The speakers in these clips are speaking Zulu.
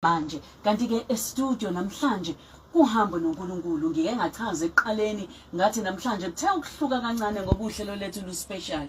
Manje kanti-ke estudio namhlanje kuhambo noNkulunkulu ngike ngachaza ekuqaleni ngathi namhlanje kuthe ukuhluka kancane ngoba uhlelo lethu lu-special.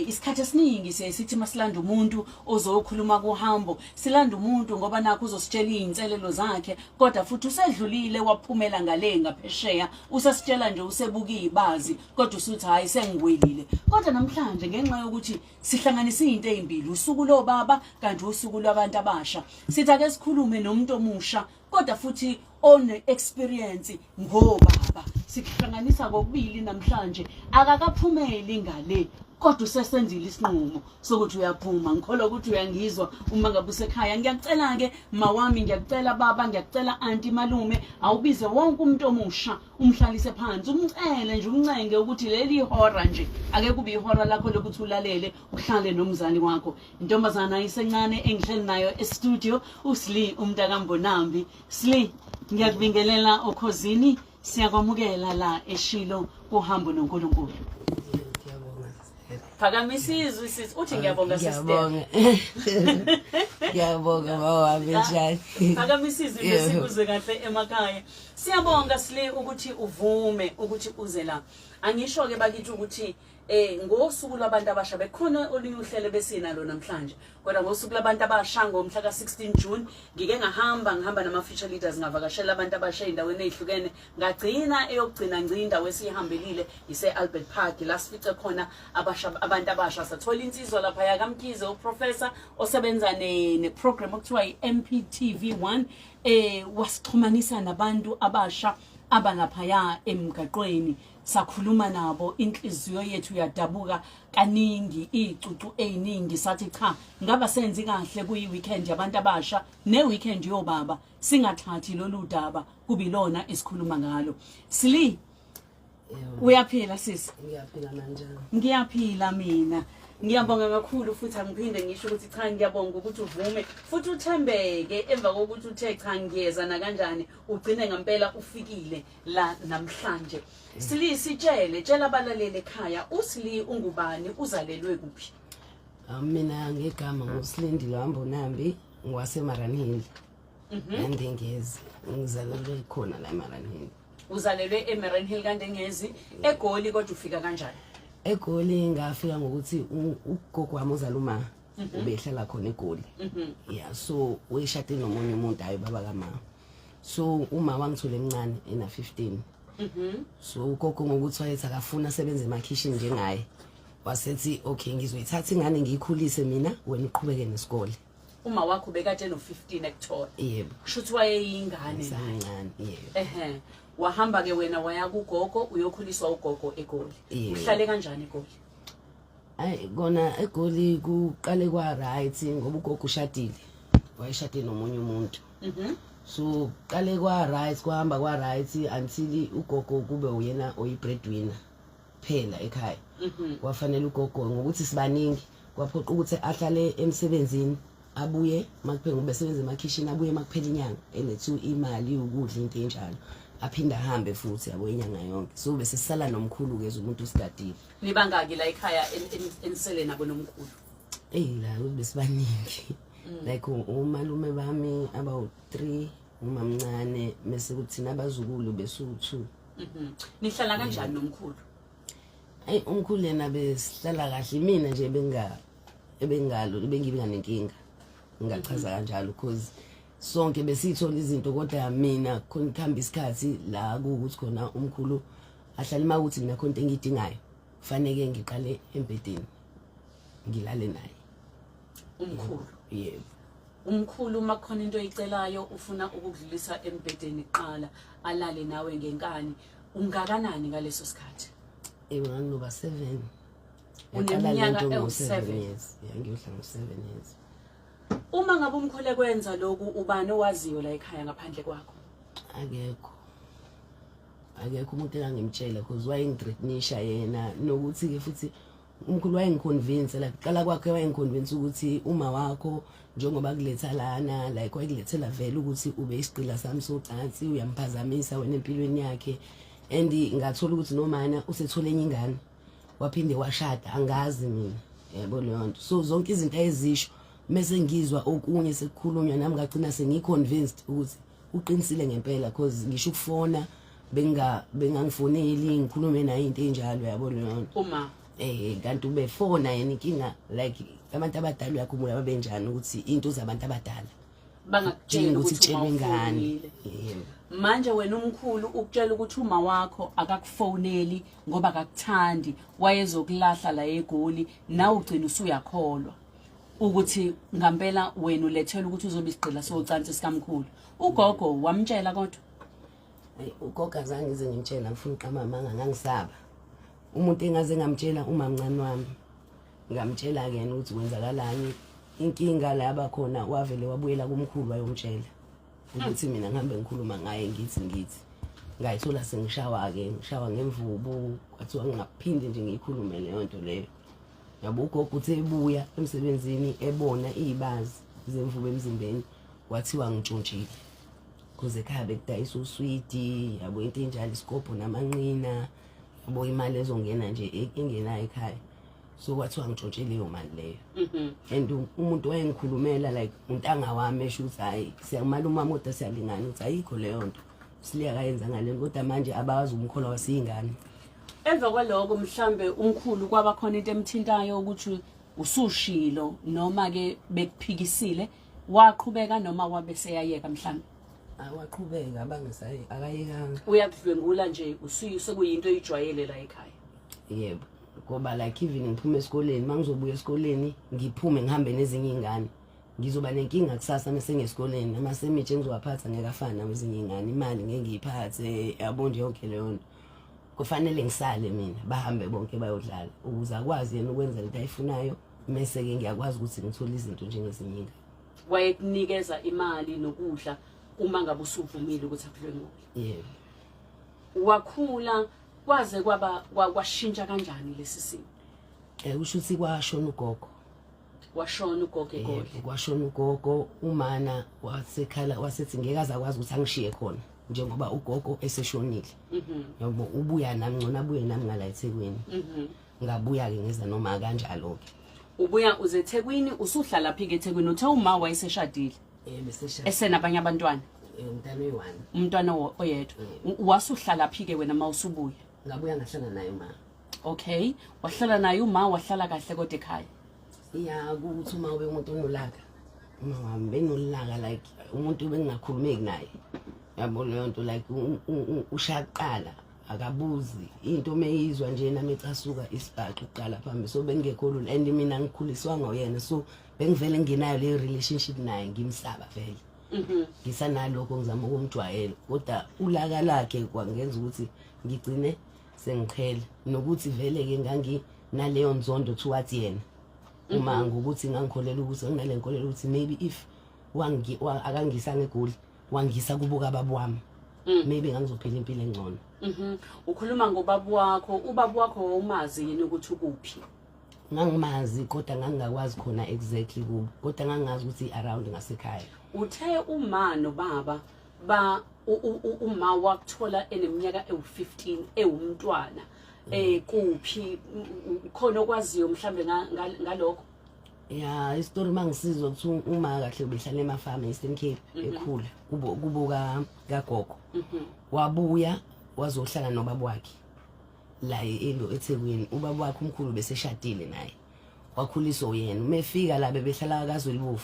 Isikhathi esiningi siye sithi masilanda umuntu ozokhuluma kuhambo, silanda umuntu ngoba nakho uzositshela iy'nselelo zakhe, kodwa futhi usedlulile waphumela ngale ngaphesheya, usesitshela nje usebuka iy'bazi kodwa usuthi hhayi sengiwelile. Kodwa namhlanje ngenxa yokuthi sihlanganisa izinto ezimbili, usuku lobaba kanti usuku lwabantu abasha, sithi ake sikhulume nomuntu omusha kodwa futhi one experience ngobaba. Sikuhlanganisa kokubili namhlanje. Akakaphumeli ngale kodwa usesenzile isinqumo sokuthi uyaphuma. Ngikholwa ukuthi uyangizwa uma ngabe usekhaya. Ngiyakucela-ke mawami, ngiyakucela baba, ngiyakucela anti, malume, awubize wonke umuntu omusha, umhlalise phansi, umcele nje, umncenge ukuthi leli hora nje ake kube ihora lakho lokuthi ulalele, uhlale nomzali wakho. Intombazana isencane engihleli nayo estudio, uSli umntakambonambi. Sli, ngiyakubingelela okhozini, siyakwamukela la eShilo kuhambo noNkulunkulu. Ngiyabonga. Phakamisa izwi sisi, uthi ngiyabonga sister. Ngiyabonga. Ngiyabonga mawami, njani? Phakamisa izwi nje sikuze kahle emakhaya. Siyabonga Sli ukuthi uvume ukuthi uze la. Angisho ke bakithi ukuthi ngosuku lwabantu abasha bekhona olunye uhlelo besinalo namhlanje, kodwa ngosuku lwabantu abasha ngomhla ka-16 June ngike ngahamba, ngihamba nama-future leaders, ngavakashela abantu abasha ey'ndaweni ey'hlukene. Ngagcina eyokugcina ngci indawo esiyihambelile ise-Albert Park, la sifice khona abasha, abantu abasha. Sathola insizwa lapha yakaMkhize, uprofessor osebenza ne-program okuthiwa i-MPTV 1, wasixhumanisa nabantu abasha abalaphaya emgaqweni. Sakhuluma nabo, inhliziyo yethu yadabuka kaningi, izicucu eziningi. Sathi cha, ngaba senzi kahle kuyi weekend yabantu abasha ne weekend yobaba singathathi lolu daba kubilona esikhuluma ngalo. Sli, uyaphila sisi? Ngiyaphila, manjani? Ngiyaphila mina, ngiyabonga kakhulu futhi. Angiphinde ngisho ukuthi cha, ngiyabonga ukuthi uvume futhi uthembeke emva kokuthi uthe cha, ngiyeza nakanjani, ugcine ngempela ufikile la namhlanje. Sli, sitshele, tshela abalaleli ekhaya, uSli ungubani, uzalelwe kuphi? Mina ngegama nguSilindile Wambonambi, ngwaseMaranhill. Yandengezi. Ngizalelwe khona la eMaranhill. Uzalelwe eMariannhill kaNdengezi, eGoli, kodwa ufika kanjani? EGoli ngafika ngokuthi ugogo wami ozala uma ubehlala khona eGoli. Yeah, so weshade nomunye umuntu, hayi baba kama. So uma wangithola emncane ena 15. So ugogo ngokuthi wayethi akafuna asebenze emakhishini njengaye. Wasethi okay, ngizoyithatha ingane ngiyikhulise mina, wena uqhubeke nesikole. Uma wakho bekade no-15 ekuthola? Yebo. Kusho ukuthi wayeyingane naye. Samncane, yebo. Ehe, wahamba ke wena waya kugogo, uyokhuliswa ugogo eGoli? Yebo. Uhlale kanjani eGoli? Ayi kona eGoli kuqale kwa right ngoba ugogo ushadile. Wayeshade nomunye umuntu. So qale kwa right, kwahamba kwa right until ugogo kube uyena oyi breadwinner phela ekhaya. Kwafanele ugogo ngokuthi sibaningi, kwaphoqa ukuthi ahlale emsebenzini, abuye makuphela, ngoba esebenza emakhishini, abuye makuphela inyanga elethu imali, ukudla, into enjalo, aphinde ahambe futhi yabo inyanga yonke. So bese sisala nomkhulu ke umuntu usigadile. Nibangaki la ekhaya enisele nabo nomkhulu? Eyi, la besibaningi, like umalume bami abawu-3, umamncane, mese kuthi nabazukulu besuwu-2. Nihlala kanjani nomkhulu? Ayi, umkhulu yena besihlala kahle. Mina nje benga ebengalo bengibe nenkinga, ngingachaza kanjalo, because sonke besithola izinto, kodwa mina khona kuhamba isikhathi la kuwukuthi khona umkhulu ahlale uma kuthi mina khona into engiyidingayo, kufaneke ngiqale embhedeni ngilale naye. Umkhulu? Yebo. Umkhulu uma kukhona into oyicelayo ufuna ukukudlulisa embhedeni kuqala, alale nawe ngenkani. Ungakanani ngaleso sikhathi? Ewe, nganginoba 7. Uneminyaka ngo ewu-seven? 7 years. Ya, ngiyodla ngo-7 years. Uma ngabe umkhulu ekwenza lokhu, ubani owaziyo la ekhaya ngaphandle kwakho? Akekho, akekho umuntu engangimtshela because wayengithreatenisha yena, nokuthi-ke futhi umkhulu wayengiconvince, like kuqala kwakhe wayengiconvince ukuthi uma wakho njengoba kuletha lana, like wayekulethela vele ukuthi ube isigqila sami socansi, uyamphazamisa wena empilweni yakhe. And ngathola ukuthi nomana usethole enye ingane, waphinde washada, angazi mina yabo leyo nto. So zonke izinto ayezisho. Mese ngizwa okunye sekukhulunywa nami, ngagcina sengi-convinced ukuthi uqinisile ngempela, cause ngisho ukufona bengangifoneli ngikhulume naye into enjalo, yabo leyo nto. Uma Kanti ubefona yena. Inkinga like abantu abadala, uyakhumbula babenjani, ukuthi into zabantu abadala bangakutsheli dinga ukuthi ukuthi uma kutshelwe ingane. ufonile. Yebo. Manje wena umkhulu ukutshela ukuthi uma wakho akakufoneli ngoba akakuthandi, wayezokulahla la eGoli, nawe ugcina usuyakholwa ukuthi ngampela wena ulethela ukuthi uzobe isigqila socansi sikamkhulu. Ugogo wamtshela kodwa? Ayi, ugogo azange ngize ngimtshela, ngifuna uqamba amanga, ngangisaba. Umuntu engaze ngamtshela umamncane wami, ngamtshela-ke yena ukuthi kwenzakalani. Inkinga la yabakhona, wavele wabuyela kumkhulu wayomtshela ukuthi mina ngihambe ngikhuluma ngaye, ngithi ngayithola sengishawa-ke, ngishawa ngemvubu, kwathiwa ngingaphinde nje ngiyikhulume leyo nto leyo, yabo. Ugogo uthe ebuya emsebenzini ebona iy'bazi zemvubu emzimbeni, kwathiwa ngitshontshile, kuze ekhaya bekudayisa uswidi, yabo, into enjalo, isikobho namanqina, yabo, imali ezongena nje engenayo ekhaya. So kwathiwa ngitshontshe leyo mali leyo. And umuntu wayengikhulumela like untanga wami, esho ukuthi hhayi, siyakumala umama kodwa siyalingana, ukuthi ayikho leyo nto, siliya kayenza ngale nto. Kodwa manje abawazi umkhola wasiyingane. Emva kwaloko mhlambe umkhulu kwaba khona into emthintayo ukuthi usushilo, noma ke bekuphikisile, waqhubeka noma wabe seyayeka mhlambe? Awaqhubeka, abangesayi, akayekanga. Uyakudlwengula nje, usuyi sekuyinto oyijwayele la ekhaya? Yebo, ngoba like even ngiphuma esikoleni, uma ngizobuya esikoleni ngiphume ngihambe nezinye iy'ngane, ngizoba nenkinga kusasa uma sengesikoleni, amasemithi engizowaphatha ngeke afane nawezinye iy'ngane, imali ngeke ngiyiphathe, yabo nje yonke leyo nto. Kufanele ngisale mina, bahambe bonke bayodlala, ukuze akwazi yena ukwenza lento ayifunayo, mese-ke ngiyakwazi ukuthi ngithole izinto njengezinye iy'ngane. Wayekunikeza imali nokudla uma ngabe usuvumile ukuthi akudlwengule? Yebo. Wakhula kwaze kwaba kwashintsha kanjani lesi simo? Kusho ukuthi kwashona ugogo. Washona ugogo eGoli? Yebo, kwashona ugogo. Umana wasekhala, wasethi ngeke aze akwazi ukuthi angishiye khona njengoba ugogo eseshonile, yabo, ubuya nami, ngcono abuye nami ngala eThekwini. Ngabuya-ke, ngeza noma kanjalo-ke. Ubuya uze eThekwini, usuhlala phi ke eThekwini? Uthe uma wayeseshadile? Beseshadile. Esenabanye abantwana? Umntana oyi-one. Umntwana oyedwa. Wasuhlala phi ke wena uma usubuya? Ngabuya ngahlala naye uma. Okay, wahlala naye uma, wahlala kahle kodwa ekhaya? Ya, kukuthi uma ube umuntu onolaka, uma wami benolaka, like umuntu bengingakhulumeki naye, yabo leyo nto, like ushaya kuqala, akabuzi into, meyizwa nje nami ecasuka, isibhaxu kuqala phambi. So bengekho lula, and mina ngikhuliswanga uyena, so bengivele ngingenayo leyo relationship naye, ngimsaba vele. Ngisanalokho ngizama ukumjwayela, kodwa ulaka lakhe kwangenza ukuthi ngigcine sengiqhela, nokuthi vele-ke nganginaleyo nzondo towards yena uma ngokuthi ngangikholelwa ukuthi nginale nkolelo ukuthi maybe if akangisanga eGoli, wangisa kubo kababa wami, maybe ngangizophila impilo engcono. Ukhuluma ngobaba wakho, ubaba wakho wawumazi yini ukuthi ukuphi? Ngangimazi, kodwa ngangingakwazi khona exactly kubo, kodwa ngangingazi ukuthi around ngasekhaya. Uthe uma nobaba ba uma wakuthola eneminyaka ewu-15, ewumntwana, kuphi khona okwaziyo mhlambe ngalokho? Ya, isitori uma ngisizwa ukuthi uma kahle ubehlala emafama e-Eastern Cape, ekhula kubo kagogo, wabuya wazohlala nobaba wakhe la elo eThekwini. Ubaba wakhe umkhulu beseshadile naye, wakhuliswa uyena. Uma efika la, bebehlala kaZwelibovu,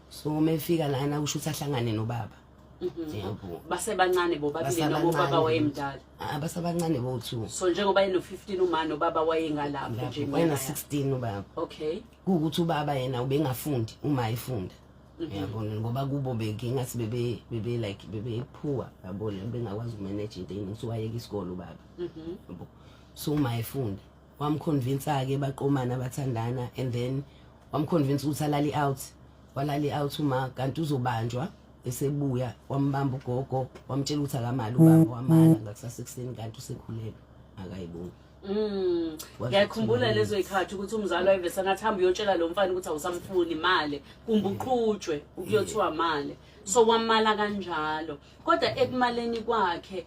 so uma efika lana kusho ukuthi ahlangane nobaba, yabo. Basebancane bobabili noma ubaba Basabancane. wayemdala? Ah, basabancane bo-two. So njengoba eno-15 uma, nobaba wayengalapho nje iminyaka Wayena yakhe. 16 ubaba. Kuwukuthi ubaba yena ubengafundi, uma efunda, yabona, ngoba kubo bengingathi bebe like bebephuwa, yabona, bengakwazi ukumanage into eningi, so wayeka isikole ubaba, yabo. So uma efunda wamconvince-ke, baqomana, bathandana, and then wamconvince ukuthi alale out. Walale out uma, kanti uzobanjwa esebuya. Wambamba ugogo, wamtshela ukuthi akamali ubaba, wamala ngakusasa ekuseni, kanti usekhulelwe, akayiboni. Ngiyakhumbula lezo yikhathi ukuthi umzali wayevese ngathi hamba uyotshela lo mfana ukuthi awusamfuni, male kumbe uqhutshwe ukuyothiwa male. So wamala kanjalo. Kodwa ekumaleni kwakhe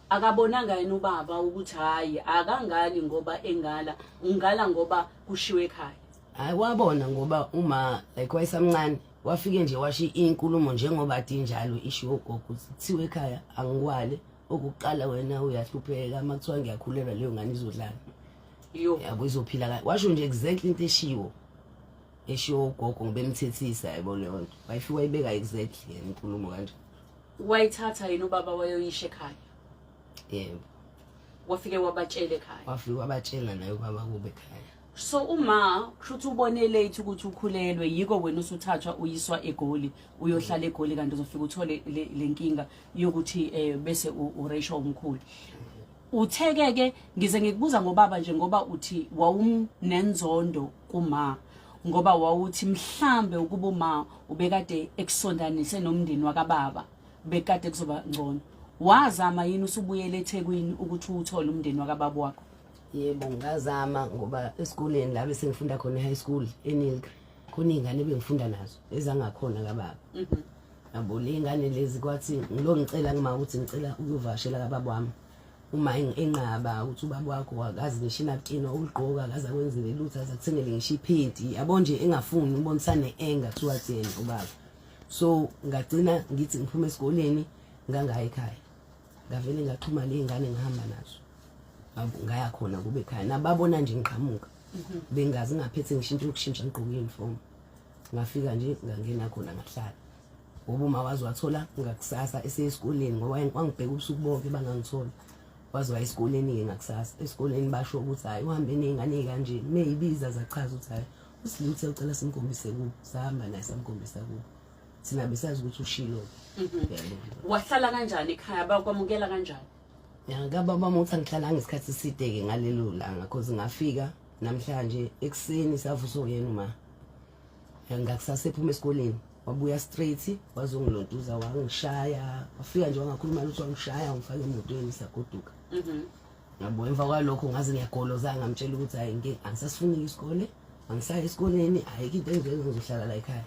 akabonanga yena ubaba ukuthi hayi, akangali ngoba engala, ungala ngoba kushiwe ekhaya? Hayi, wabona ngoba uma like wayesamncane, wafike nje washo inkulumo njengoba ade injalo ishiwo ugogo, ukuthi kuthiwe ekhaya angikwale okuqala, wena uyahlupheka, uma kuthiwa ngiyakhulelwa leyo ngane izodlala. Yo. Yabo, izophila kahle. Washo nje exactly into eshiwo ugogo ngoba emthethisa, yabo, leyo nto wayifika wayibeka exactly yena inkulumo kanje. Wayithatha yini ubaba wayoyisha ekhaya? Yebo. Wafike wabatshela ekhaya? Wafike wabatshela naye ubaba kube ekhaya. So uma kushuthi ubone late ukuthi ukhulelwe, yiko wena usuthathwa uyiswa eGoli, uyohlala eGoli, kanti uzofika uthole le nkinga yokuthi bese urayishwa umkhulu. Utheke ke ngize ngikubuza ngobaba nje ngoba uthi wawunenzondo kuma, ngoba wawuthi mhlambe ukuba uma ubekade ekusondanise nomndeni wakababa bekade kuzoba ngcono. Wazama yini usubuyele eThekwini ukuthi uthole umndeni wakababa wakho? Yebo, ngazama ngoba esikoleni la bese ngifunda khona e-high school eNilgri, khona iy'ngane ebengifunda nazo ezangakhona kababa. Yabo, le ngane lezi kwathi ngilo ngicela kuma ukuthi ngicela ukuyovakashela kababa wami, uma enqaba ukuthi ubaba wakho akazi ngisho inapkin ukugqoka, akaze akwenzele lutho, aze akuthengele ngisho iphenti, yabo nje, engafuni ubonisa ne-anger towards yena ubaba. So ngagcina ngithi ngiphuma esikoleni, ngangaya ekhaya, ngavele ngaxhuma ney'ngane, ngihamba nazo. Ngabo, ngaya khona kube ekhaya, nababona nje ngiqhamuka, bengazi ngaphethe ngisho into yokushintsha ngigqoke i-uniform. Ngafika nje ngangena khona ngahlala, ngoba uma waze wathola ngakusasa eseyesikoleni, ngoba wangibheka ubusuku bonke bangangithola, waze waya esikoleni-ke ngakusasa. Esikoleni basho ukuthi hhayi, uhambe ney'ngane ey'kanje, meyibiza zachaza ukuthi hhayi, usiluthe ucela simkhombise kubo. Sahamba naye samkhombisa kubo, thina besazi ukuthi ushilo. Yabo. Wahlala kanjani ekhaya? Bakwamukela kanjani? Ya, kababa wami uthi angihlalanga isikhathi eside-ke ngalelo langa, cause ngafika namhlanje ekuseni savuswa uyena uma. Ya, ngakusasa ephuma esikoleni wabuya straight wazongilontuza, wangishaya, wafika nje wangakhuluma lutho, wangishaya, wangifaka emotweni, sagoduka. Yabo, emva kwalokho ngaze ngiyagoloza, ngamtshela ukuthi hayi, angisasifuni isikole, angisayi esikoleni, ayikho into engizoyenza, ngizohlala la ekhaya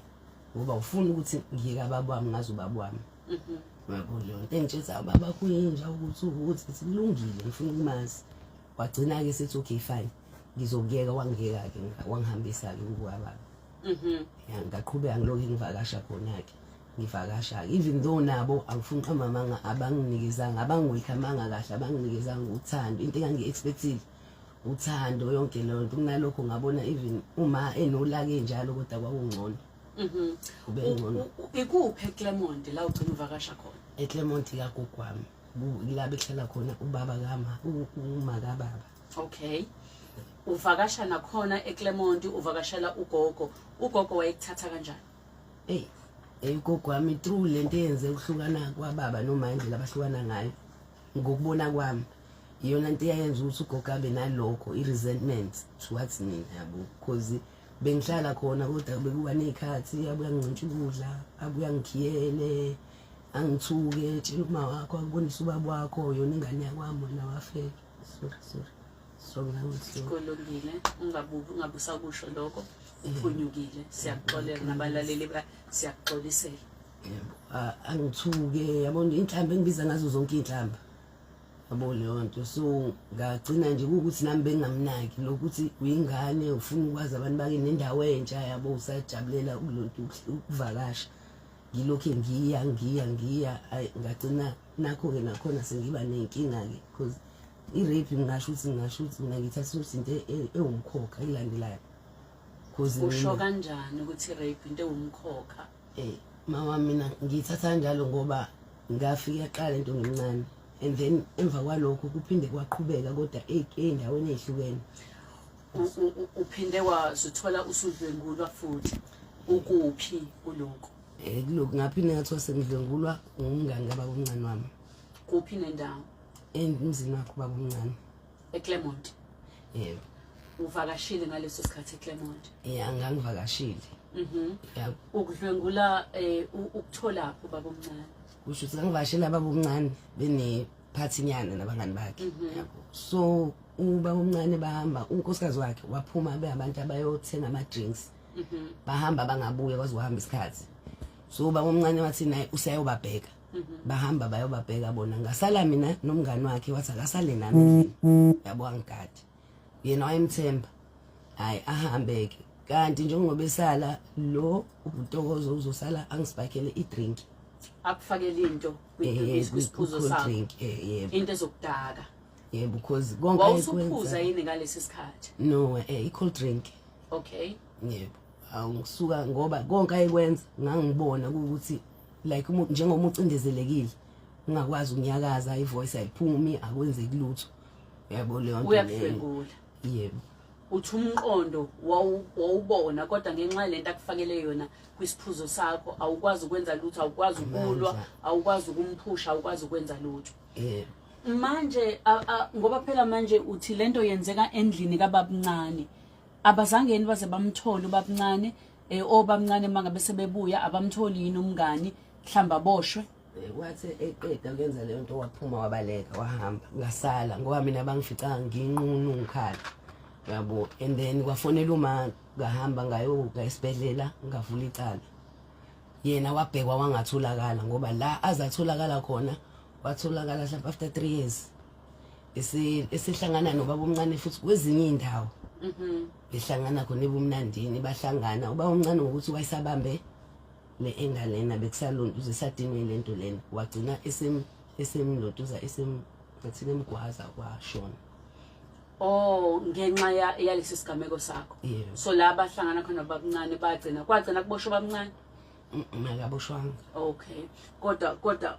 ngoba ufuna ukuthi ngiye kababa wami, ngazi ubaba wami. Yabo, leyo nto engitshela ubaba wakho uyinja, ukuthi ngithi kulungile, ngifuna ukumazi. Wagcina-ke sethi okay fine, ngizokuyeka. Wangiyeka-ke, wangihambisa-ke kubo kababa. Ya, ngaqhubeka ngilokhu ngivakasha khona-ke, ngivakasha-ke, even though nabo, angifuni uqamba amanga, abanginikezanga, abangiwelcomanga kahle, abanginikezanga uthando, into engangi-expectile, uthando, yonke leyo nto. Kunalokho ngabona even uma enolaka enjalo, kodwa kwakungcono. Kube ngcono. Ikuphi eClermont la ugcina uvakasha khona? EClermont kagogo wami, la bekuhlala khona ubaba kama, uma kababa. Okay, uvakasha nakhona eClermont, uvakashela ugogo. Ugogo wayekuthatha kanjani? Eyi, ugogo wami, through lento eyenze ukuhlukana kwababa noma indlela abahlukana ngayo, ngokubona kwami iyona nto eyayenza ukuthi ugogo abe nalokho i-resentment towards mina, yabo, because bengihlala khona kodwa bekuba ney'khathi abuya ngincintsha ukudla, abuya ngikhiyele, angithuke, tshela uma wakho akubonise ubaba wakho, yona ingane yakwami, wena wafela. Sorry, sorry, strong language, sorry. Kulungile, ungabubi, ungabusakusho lokho, uphunyukile, siyakuxolela nabalaleli, siyakuxolisela. Yebo, angithuke, yabona, inhlamba engibiza ngazo zonke iy'nhlamba, yabo leyo nto. So ngagcina nje kuwukuthi nami bengingamnaki lokuthi uyingane, ufuna ukwazi abantu bakini nendawo entsha, yabo, usajabulela ukulonto ukuvakasha. Ngilokhu ngiya ngiya ngiya, ayi, ngagcina nakho-ke nakhona sengiba ney'nkinga-ke, because i-rape ngingasho ukuthi mina ngithatha ukuthi into ewumkhokha elandelayo, cause usho kanjani ukuthi rape into ewumkhokha? Mama, mina ngiyithatha kanjalo ngoba ngafika yaqala into ngimncane, and then emva kwalokho kuphinde kwaqhubeka, kodwa ey'ndaweni ey'hlukene. Uphinde wazithola usudlwengulwa futhi ukuphi kuloko? Kulokhu ngaphinde ngathiwa sengidlwengulwa ngumngani kababa omncane wami. Kuphi nendawo? Emzini wakhe ubaba omncane. eClermont? Yebo. Uvakashile ngaleso sikhathi eClermont? Ya, ngangivakashile. Yabo. Ukudlwengula ukutholaphi ubaba omncane? Kusho ukuthi ngangivakashela baba omncane benephathinyana nabangani bakhe, yabo. So ubaba omncane bahamba, unkosikazi wakhe waphuma beabantu abayothenga ama-drinks, bahamba bangabuya kwaze kuhamba isikhathi. So ubaba omncane wathi naye useyobabheka, bahamba bayobabheka bona, ngasala mina nomngani wakhe, wathi akasale nami endlini, yabo, angigade. Yena wayemthemba, hayi, ahambe-ke. Kanti njengoba esala lo ubutokozo uzosala angisibhakhele i-drink. Akufakele into kwisiphuzo sakho. Drink, yebo. Into ezokudaka. Yebo, because konke wawusuphuza yini ngalesi sikhathi? No, i-cold drink. Okay. Yebo. Awungisuka ngoba konke ayekwenza ngangibona ukuthi like umuntu njengoba ucindezelekile ungakwazi ukunyakaza, ivoice ayiphumi, akwenzeki lutho. Yabo leyo nto. Uyakudlwengula. Yebo. Uthi umqondo wawubona kodwa ngenxa lento akufakele yona kwisiphuzo sakho awukwazi ukwenza lutho, awukwazi ukulwa, awukwazi ukumphusha, awukwazi ukwenza lutho. Yebo. Manje ngoba phela manje uthi lento yenzeka endlini kababncane, abazange yini baze bamthole ubabncane? Obamncane mangabe sebebuya abamtholi yini umngani, mhlamba aboshwe? Wathi eqeda kuyenza leyo nto waphuma wabaleka wahamba, ngasala ngoba mina bangificanga nginqunu ngikhala, yabo. And then kwafonela uma ngahamba ngayo esibhedlela ngavula icala, yena wabhekwa wangatholakala ngoba la azatholakala khona watholakala mhlawumbe after 3 years esehlangana nobaba omncane futhi kwezinye indawo. Behlangana khona ebumnandini, bahlangana ubaba omncane ngokuthi wayesabambe le enga lena bekusalonto uze sadinwe lento lena, wagcina esemlotuza esemgathini emgwaza washona. Oh, ngenxa yalesi sigameko sakho. Yeah. So la bahlangana khona babncane bagcina kwagcina kuboshwa babncane? Akaboshwanga. Okay. Kodwa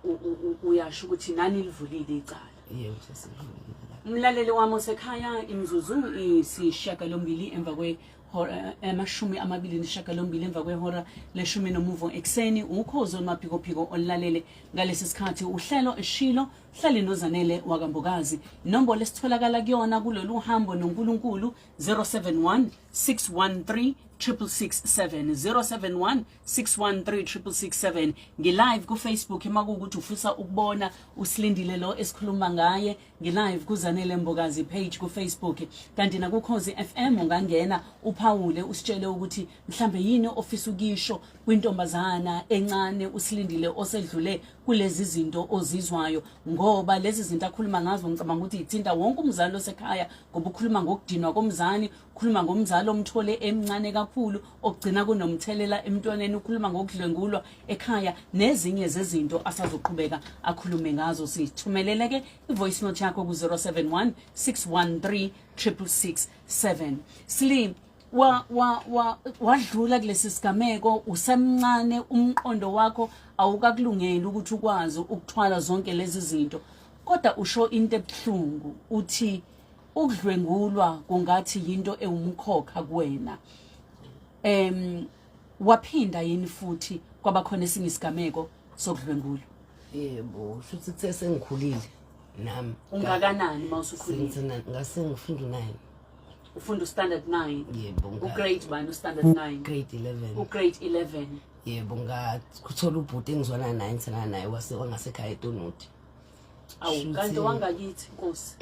uyasho ukuthi nani livulile icala. Yebo, sesivulile. Umlaleli wami osekhaya, imizuzu isishiyagalombili emva kwe hora 28 emva kwehora leshumi nomuvo ekuseni, ukhozi olumaphikophiko olulalele ngalesi sikhathi uhlelo Eshilo hlale noZanele wakaMbokazi. Inombolo esitholakala kuyona kulolu hambo noNkulunkulu 071 613 6667, 071 613 6667. Ngilive ku Facebook makuwukuthi ufisa ukubona uSilindile lo esikhuluma ngaye, ngilive kuZanele Mbokazi page ku Facebook, kanti nakuKhozi FM ungangena uphawule usitshele ukuthi mhlambe yini ofisa ukisho kwintombazana encane uSilindile osedlule kulezi zinto ozizwayo, ngoba lezi zinto akhuluma ngazo ngicabanga ukuthi ithinta wonke umzali osekhaya, ngoba ukhuluma ngokudinwa komzali, ukhuluma ngomzali omthole emncane kakhulu okugcina kunomthelela emntwaneni, ukhuluma ngokudlwengulwa ekhaya nezinye zezinto asazoqhubeka akhulume ngazo. Sithumelele ke i-voice note yakho ku-071 613 6667. Slim, wa wa wa wadlula kulesi sigameko usemncane, umqondo wakho awukakulungeli ukuthi ukwazi ukuthwala zonke lezi zinto, kodwa usho into ebuhlungu, uthi ukudlwengulwa kungathi yinto ewumkhokha kuwena. Waphinda yini futhi kwabakhona esinye isigameko sokudlwengulwa? Yebo, shuthi kuthe sengikhulile nami. Ungakanani mawusukhulile? Ngase ngifunda u9. Ufunda ustandard 9? Yebo. Ugrade 1 ustandard 9? Grade 11. Ugrade 11. Yebo, ngathola ubhuti engizwana naye, ngithana naye, wase wangasekhaya eTonoti. Awu, kanti wangakithi Nkosi.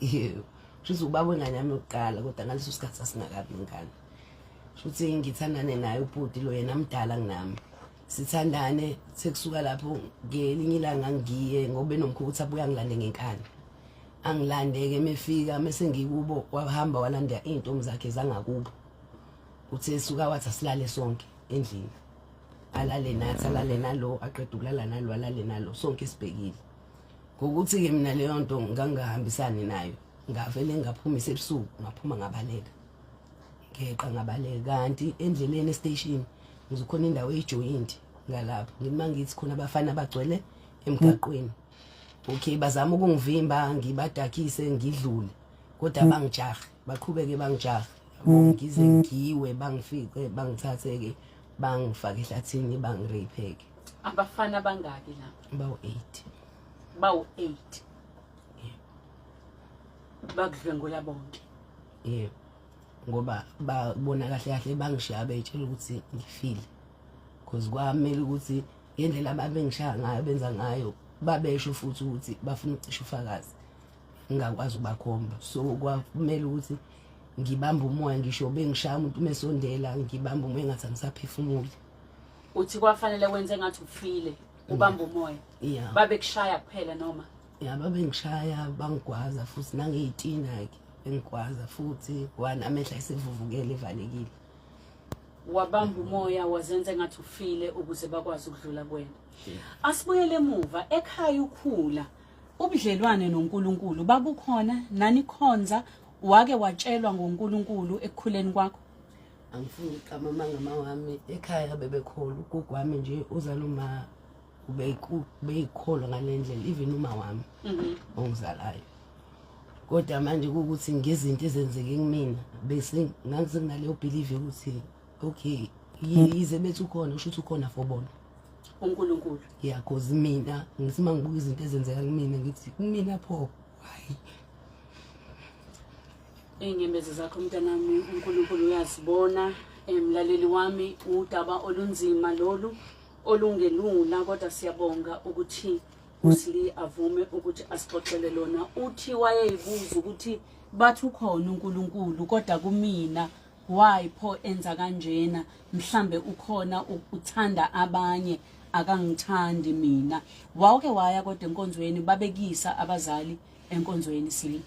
Yebo. Shuthi ubaba wengane yami yokuqala, kodwa ngaleso sikhathi sasingakabi ingane. Shuthi ngithandane naye ubhuti lo, yena mdala kunami. Sithandane sekusuka lapho ngelinye ilanga ngiye ngoba enomkhuba ukuthi abuye angilande ngenkani. Angilande-ke mefika mese ngikubo, wahamba walanda iy'ntombi zakhe zangakubo. Uthe suka wathi asilale sonke endlini, alale nathi, alale nalo, aqeda ukulala nalo, alale nalo, sonke sibhekile. Ngokuthi-ke mina leyo nto ngangingahambisani nayo, ngavele ngaphuma ebusuku, ngaphuma ngabaleka, ngeqa ngabaleka. Kanti endleleni estation ngizokhona indawo eyijoyinti ngalapho, ngithi uma ngithi khona abafana bagcwele emgaqweni. Okay, bazama ukungivimba ngibadakise ngidlule, kodwa bangijahe, baqhubeke bangijahe, ngize ngiwe, bangifice, bangithathe-ke bangifake ehlathini, bangirape-ke. Abafana bangaki lapho? Bawu-8. Bawu-8 bakudlwengula bonke? Yebo, ngoba babona kahle kahle bangishiya beyitshela ukuthi ngifile, because kwamele ukuthi ngendlela ababengishaya ngayo benza ngayo, babesho futhi ukuthi bafuna ukucisha ufakazi, ngingakwazi ukubakhomba. So kwamele ukuthi ngibambe umoya, ngisho bengishaya umuntu mesondela ngibambe umoya engathi angisaphefumuli. Uthi kwafanele wenze ngathi ufile, ubambe umoya? Yeah. Babekushaya kuphela noma? Ya, babengishaya bangigwaza futhi nangey'tina-ke, bengigwaza futhi one amehlo ayesevuvukele evalekile. Wabamba umoya, wazenza engathi ufile ukuze bakwazi ukudlula kuwena. Asibuyele emuva ekhaya. Ukhula, ubudlelwane noNkulunkulu babukhona? Nanikhonza? Wake watshelwa ngoNkulunkulu ekukhuleni kwakho? Angifuni ukuqamba amanga wami, ekhaya bebekholwa. Ugogo wami nje uzala uma ubeyikholwa ngale ndlela, even uma wami ongizalayo. Kodwa manje kuwukuthi ngezinto ezenzeke kumina, bese ngangisenginaleyo belief yokuthi okay, yize bethi ukhona, usho ukuthi ukhona for bona uNkulunkulu. Yeah, cause mina ngithi uma ngibuka izinto ezenzeka kumina, ngithi kumina pho, why? Iy'nyembezi zakho, mntanami, uNkulunkulu uyazibona. Mlaleli wami, udaba olunzima lolu, olungelula, kodwa siyabonga ukuthi uSli avume ukuthi asixoxele lona. Uthi wayeyibuza ukuthi bathi ukhona uNkulunkulu, kodwa kumina why pho enza kanjena? Mhlambe ukhona, uthanda abanye, akangithandi mina. Wawuke waya kodwa enkonzweni? Babekisa abazali enkonzweni, Sli?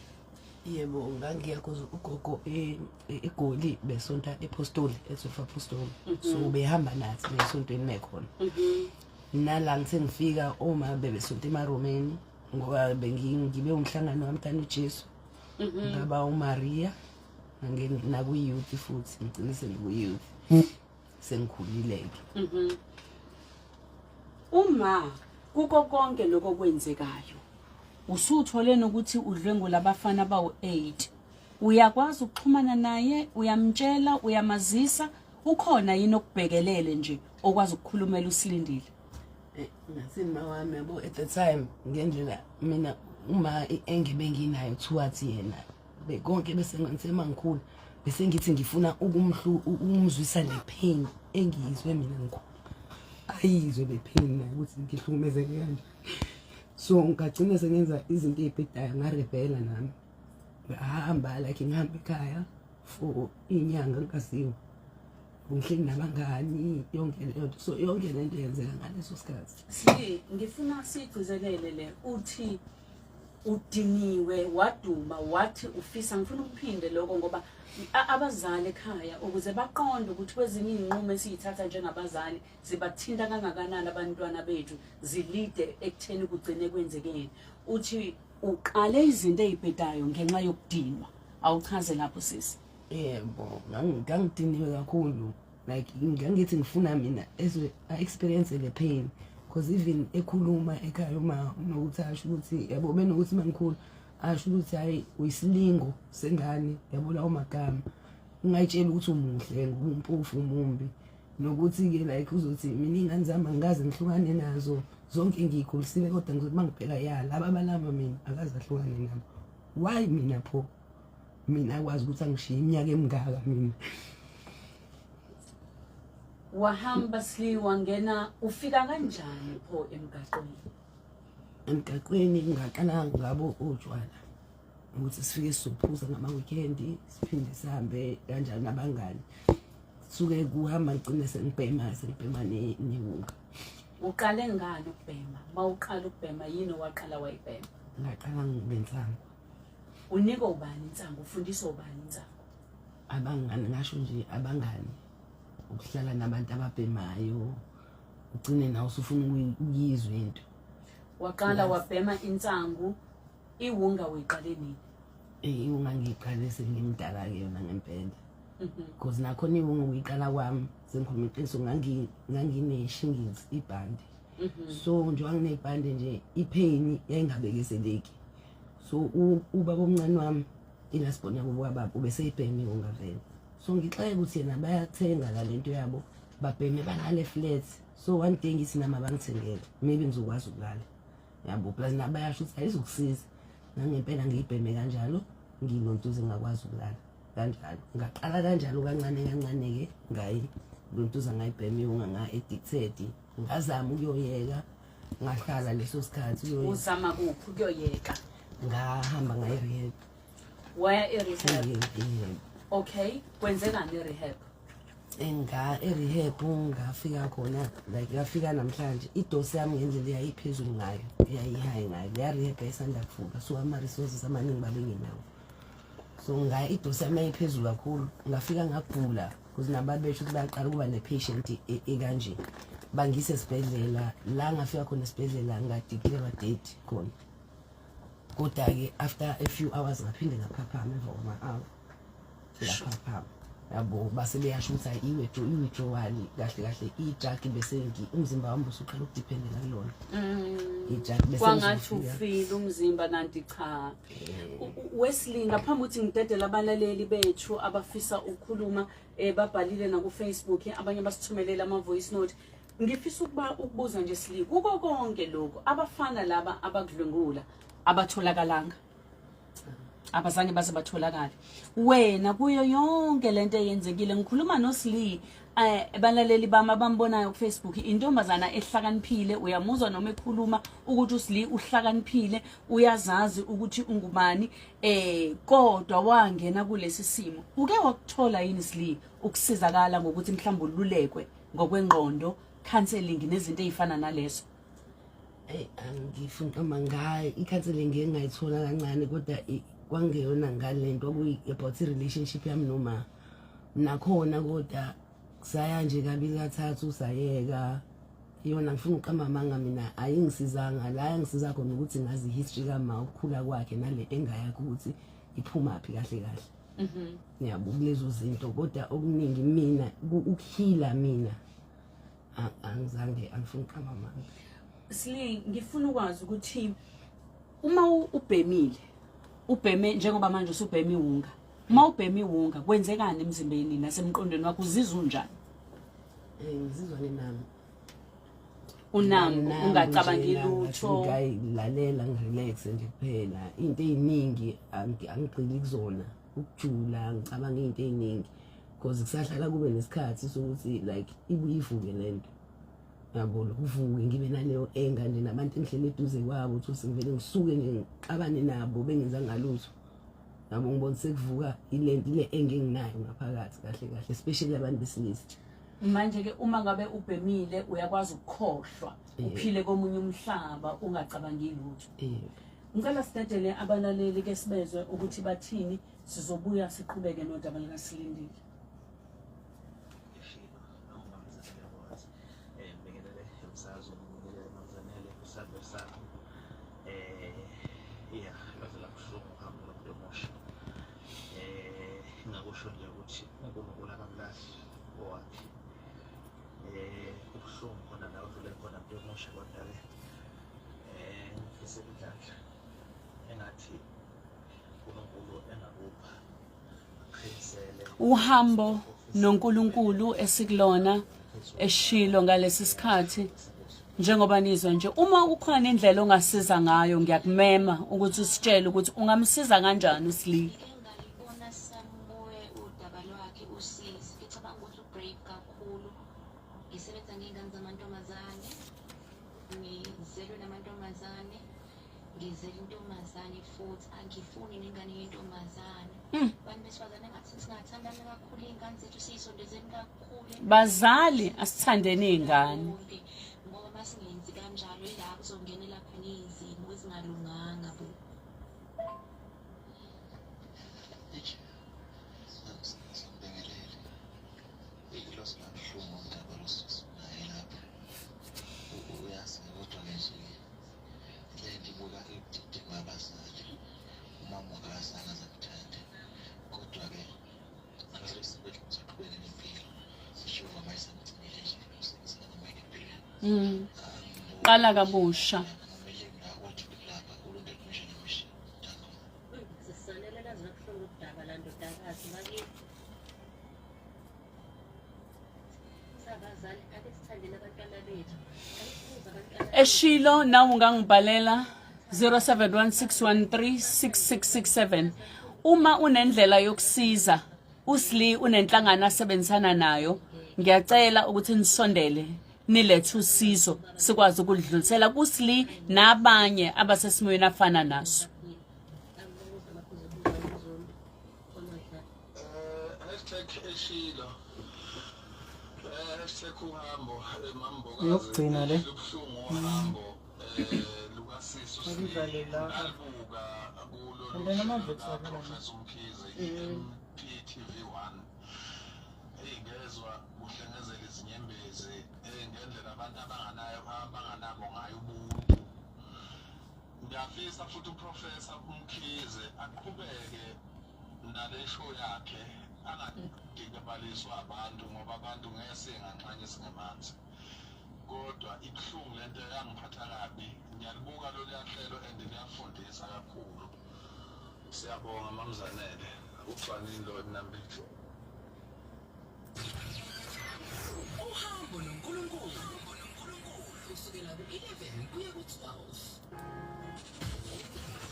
Yebo, ngangiya, cause ugogo eGoli besonta ePostoli, eZofa Apostoli, so behamba nathi nesontweni mekhona. Nala ngithe ngifika, oma bebesonta emaromeni, ngoba ngibe umhlangano wamntana uJesu, ngaba uMaria nakwi-youth futhi, ngigcine sengikwi-youth sengikhulile-ke. Uma kuko konke lokho kwenzekayo, usuthole nokuthi udlwengula abafana bawu-8, uyakwazi ukuxhumana naye? Uyamtshela, uyamazisa? Ukhona yini okubhekelele nje okwazi ukukhulumela uSilindile? Ngathini mawami, yabo, at the time ngendlela mina uma engebe nginayo towards yena, konke bese ngithe mangikhula bese ngithi ngifuna ukumzwisa le pain engiyizwe mina ngikhula, ayizwe le pain naye ukuthi ngihlukumezeke kanje. So ngagcina sengenza izinto ey'bhedayo, ngarebhela nami, ngahamba, like ngihamba ekhaya for iy'nyanga ngikaziwa, ngihleli nabangani, yonke leyo nto. So yonke le nto yenzeka ngaleso sikhathi. Sli, ngifuna siyigcizelele le. Uthi udiniwe, waduma, wathi ufisa, ngifuna ukuphinde lokho ngoba abazali ekhaya ukuze baqonde ukuthi kwezinye iy'nqumo esiyithatha njengabazali zibathinta kangakanani abantwana bethu, zilide ekutheni kugcine kwenzekeni. Uthi uqale izinto ey'bhedayo ngenxa yokudinwa. Awuchaze lapho, sisi. Yebo, ngangidiniwe kakhulu. Like ngangithi ngifuna mina ezwe, a-experience le pain, because even ekhuluma ekhaya uma unokuthi asho ukuthi, yabo, benokuthi uma ngikhula asho ukuthi hayi, uyisilingo sengane, yabo, lawo magama, ungayitsheli ukuthi umuhle ngoba umpofu, umumbi. Nokuthi-ke like uzothi mina iy'ngane zami angikaze ngihlukane nazo zonke, ngiyikhulisile, kodwa ngizothi uma ngibheka ya laba abalama mina akaze ahlukane nabo, why mina pho? Mina akwazi ukuthi angishiye iminyaka emingaka mina. Wahamba, Sli, wangena, ufika kanjani pho emgaqweni? Emgaqweni ngaqala ngabo utshwala, ukuthi sifike sizophuza ngama-weekend, siphinde sihambe kanjalo nabangani, suke kuhamba ngigcine sengibhema newunga. Uqale ngani ukubhema? Uma uqala ukubhema, yini owaqala wayibhema? Ngaqala ngensangu. Unikwa ubani insangu? Ufundiswa ubani insangu? Abangani, ngasho nje abangani, ukuhlala nabantu ababhemayo, ugcine nawe usufuna ukuyizwa into. Waqala wabhema insangu. Iwunga uyiqale nini? Iwunga ngiyiqale sengimdala-ke yona ngempela, because nakhona iwunga ukuyiqala kwami, sengikhuluma iqiniso, ngangine-shingles, ibhande. So njengoba nginebhande nje, ipain yayingabekezeleki. So ubaba omncane wami, i-last born yabo kababa, ubeseyibheme iwunga vele. So ngixake ukuthi yena bayathenga la lento yabo, babheme balale flat. So one day ngithi nami abangithengele, maybe ngizokwazi ukulala, yabo, plus nabo bayasho ukuthi ayizokusiza. Nangempela ngiyibheme kanjalo, nginontuze, ngakwazi ukulala kanjalo. Ngaqala kanjalo kancane kancane-ke, ngayi lontuza, ngayibhema iwunga, nga-addicted. Ngazama ukuyoyeka, ngahlala leso sikhathi ukuyoyeka. Uzama kuphi ukuyoyeka? Ngahamba ngayi-rehab. Waya e-rehab? Yebo. Okay, kwenzekani e-rehab? Enga e-rehab ngafika khona, like ngafika namhlanje i-dose yami ngendlela eyayiphezulu ngayo, eyayi-high ngayo. Leya rehab yayisanda kuvuka, so ama-resources amaningi babengenawo. So nga i-dose yami yayiphezulu kakhulu, ngafika ngagula. Because nabantu besho ukuthi bayaqala ukuba ne-patient ekanje. Bangise esibhedlela, la ngafika khona esibhedlela ngadeclare dead khona. Kodwa-ke after a few hours ngaphinde ngaphaphama, emva kwama-hour ngaphaphama, yabo. Base beyasho ukuthi hayi, i-withdrawal kahle kahle, i-drug bese umzimba wami usuqala ukudependela kulona i-drug bese Kwangathi ngizofika. ufile umzimba, kanti cha. Wesley, ngaphambi ukuthi ngidedele abalaleli bethu abafisa ukukhuluma, babhalile naku-Facebook, abanye basithumelele ama-voice note, ngifisa ukuba ukubuza nje, Sli, kuko konke lokhu, abafana laba abakudlwengula abatholakalanga, abazange baze batholakale. Wena, kuyo yonke lento eyenzekile, ngikhuluma noSli, balaleli bami abambonayo ku Facebook, intombazana ehlakaniphile, uyamuzwa noma ekhuluma ukuthi uSli uhlakaniphile, uyazazi ukuthi ungubani, kodwa wangena kulesi simo. Uke wakuthola yini, Sli, ukusizakala ngokuthi mhlawumbe ululekwe ngokwengqondo, counseling nezinto ezifana nalezo? Eyi, angifuni qamba ngayo, i-counseling ngike ngayithola kancane, kodwa kwangeyona ngalento, kwakuyi about i-relationship yami noma nakhona, kodwa saya nje kabili kathathu sayeka. Yona, ngifuna ukuqamba amanga mina, ayingisizanga. La yangisiza khona ukuthi ngazi i-history kama, ukukhula kwakhe, nale engayakho ukuthi iphumaphi kahle kahle, ngiyabo kulezo zinto. Kodwa okuningi mina ukuheala mina angizange, angifuni ukuqamba amanga. Sli, ngifuna ukwazi ukuthi uma ubhemile, ubheme njengoba manje usubhema iwunga, uma ubhema iwunga kwenzekani emzimbeni nasemqondweni wakho? Uzizwa unjani? Ngizizwa nginami. Unambo, ungacabangi lutho. Ngayilalela, ngirelax nje kuphela. Into ey'ningi angigxili kuzona ukujula, ngicabanga iy'nto ey'ningi because kusahlala kube nesikhathi sokuthi like ibuye ivuke lento, yabo, kuvuke ngibe naleyo anger nje nabantu engihleli eduze kwabo, uthi sengivele ngisuke nje ngixabane nabo bengenzanga lutho, yabo. Ngibona sekuvuka ilento ile enginginayo ngaphakathi kahle kahle, especially abantu besilisa. Manje-ke uma ngabe ubhemile uyakwazi ukukhohlwa, uphile komunye umhlaba, ungacabangi lutho? Ngicela sidedele abalaleli ke, sibezwe ukuthi bathini, sizobuya siqhubeke nodaba likaSilindile. Eshilo nomamzanele wazi, ngibingelele emsakazweni, ngibingelele mamzanele kwisabelo sakho. Ya, lwaze labuhlungu uhambo lomuntu omusha. Ngingakusho nje ukuthi uNkulunkulu akamlahli owakhe. Kubuhlungu khona la udlule khona, muntu omusha, kodwa-ke ngifisela inhlanhla, engathi uNkulunkulu engakupha aqhinisele. Uhambo noNkulunkulu esikulona, eshilo ngalesi sikhathi, njengoba nizwa nje, uma ukhona indlela ongasiza ngayo, ngiyakumema ukuthi usitshele ukuthi ungamsiza kanjani uSli. Ngike ngalibona somewhere udaba lwakhe usisi. Ngicabanga ukuthi ubrave kakhulu. Ngisebenza ngey'ngane zamantombazane, ngizelwe namantombazane, ngizele intombazane futhi angifuni nengane yentombazane. Bantu besifazane, ngathi singathandana kakhulu, iy'ngane zethu siyisondezeni kakhulu. Bazali, asithandeni iy'ngane. Bonke, ngoba masingenzi kanjalo ila kuzongenela khona izimo ezingalunganga bo. Eish, sambingelele. Lwaze lwabuhlungu udaba losisi naye lapha. Uyazi kodwa-ke nje le nto ibuka ibudedengu abazali. Umama akazange aze amthande, kodwa-ke saqhubeka nempilo. Ujehova mayesamgcinile nje usebenzela noma empilweni. Qala kabusha. Lapha uluntu mission mission. Sisanele, laze labuhlungu udaba la ndodakazi bakithi. Sabazali, ake sithandeni abantwana bethu. Ake sibuze abantwana. Eshilo, nawe ungangibhalela 0716136667 uma unendlela yokusiza uSli. Unenhlangano asebenzisana nayo. Ngiyacela ukuthi nisondele, nilethe usizo, sikwazi ukulidlulisela kuSli nabanye abasesimweni afana naso. Angibuza amaphuzu okubuza onodla. #Eshilo #uhambo mambokazi. Eyokugcina le. Lubuhlungu uhambo lukasisi. Akudlale la. Alibuka kulo And then ama-votes akala. Professor Mkhize, MPTV 1. Hey. Ngizwa kuhlengezela izinyembezi ngendlela abantu abanganayo abanganabo ngayo ubuntu. Ngiyafisa futhi uProfessor uMkhize aqhubeke nale show yakhe angadikibaliswa abantu ngoba abantu ngeke singanxanye singemanzi. Kodwa ibuhlungu lento yangiphatha kabi. Ngiyalibuka lolu hlelo and liyafundisa kakhulu. Siyabonga Mamzanele. Ujwanini lo eMnambithi. Uhambo noNkulunkulu kusukela ku-11 kuya ku-12.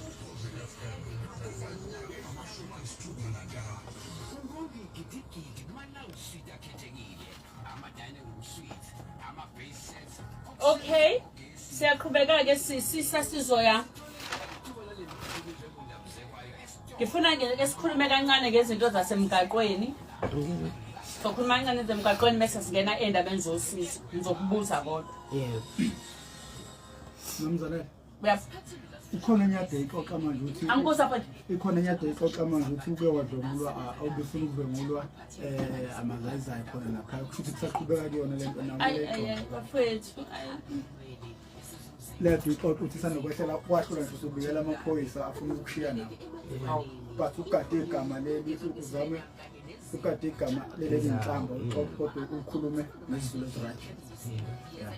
Ukhozi FM 63. Ungonga igidigidi kuma-lounge suite akhethekile, ama-dining room suite, ama-base sets. Okay, siyaqhubeka ke sisi sasizoya. Ngifuna ke ke sikhulume kancane ngezinto zasemgaqweni. Sokhuluma kancane zemgaqweni bese singena endabeni zosizo. Ngizokubuza kodwa. Yebo. Mnumzane, Uyaf ikhona enyade ixoxa manje ukuthi Angibuza mfowethu. Ikhona enyade ixoxa manje ukuthi uke wadlwengulwa obefuna ukudlwengulwa amazayizayi khona lapha kusho ukuthi kusaqhubeka kuyona le nto nawe Ay ay ay bafowethu. Ay. Lento ixoxa ukuthi isanokwehlela kwahlula nje usubikela amaphoyisa afuna ukushiya nawo but ugade igama leli uzame ugade igama leli linhlamba uxoxe kodwa ukhulume ngesizulu right. Yeah.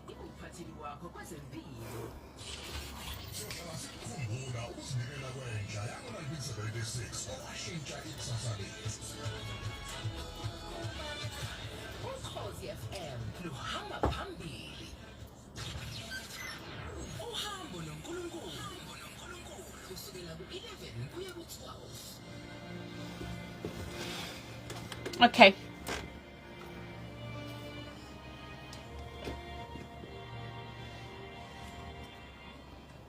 Uphatheli wakho kwezempilo. Siyohlala sikukhumbula ukuzinikela kwentsha yango-1976 okwashintsha ikusasa lethu. Ukhozi FM luhamba phambili. Uhambo noNkulunkulu kusukela ku-11 kuya ku-12. Okay.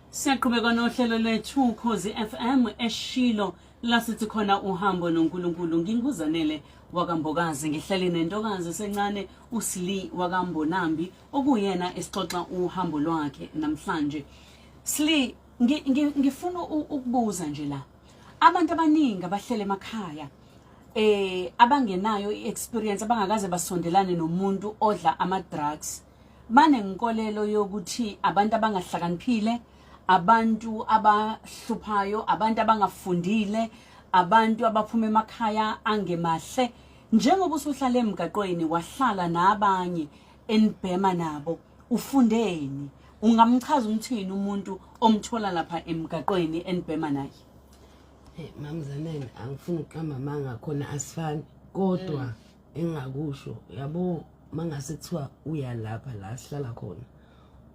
Siyaqhubeka nohlelo lwethu Ukhozi FM eshilo lasithi khona uhambo noNkulunkulu. Nginguzanele wakaMbokazi, ngihleli nentokazi sencane uSli wakaMbonambi okuyena esixoxa uhambo lwakhe namhlanje. Sli, ngifuna ukubuza nje la, abantu abaningi abahlele emakhaya abangenayo i-experience, abangakaze basondelane nomuntu odla ama-drugs, banenkolelo yokuthi abantu abangahlakaniphile, abantu abahluphayo, abantu abangafundile, abantu abaphuma emakhaya angemahle. Njengoba usuhlala emgaqweni wahlala nabanye enibhema nabo, ufundeni? Ungamchaza umthini umuntu omthola lapha emgaqweni enibhema naye? Hey, Mamzanele, angifuni ukuqamba amanga khona asifani kodwa engingakusho yabo mangase kuthiwa uya lapha la sihlala khona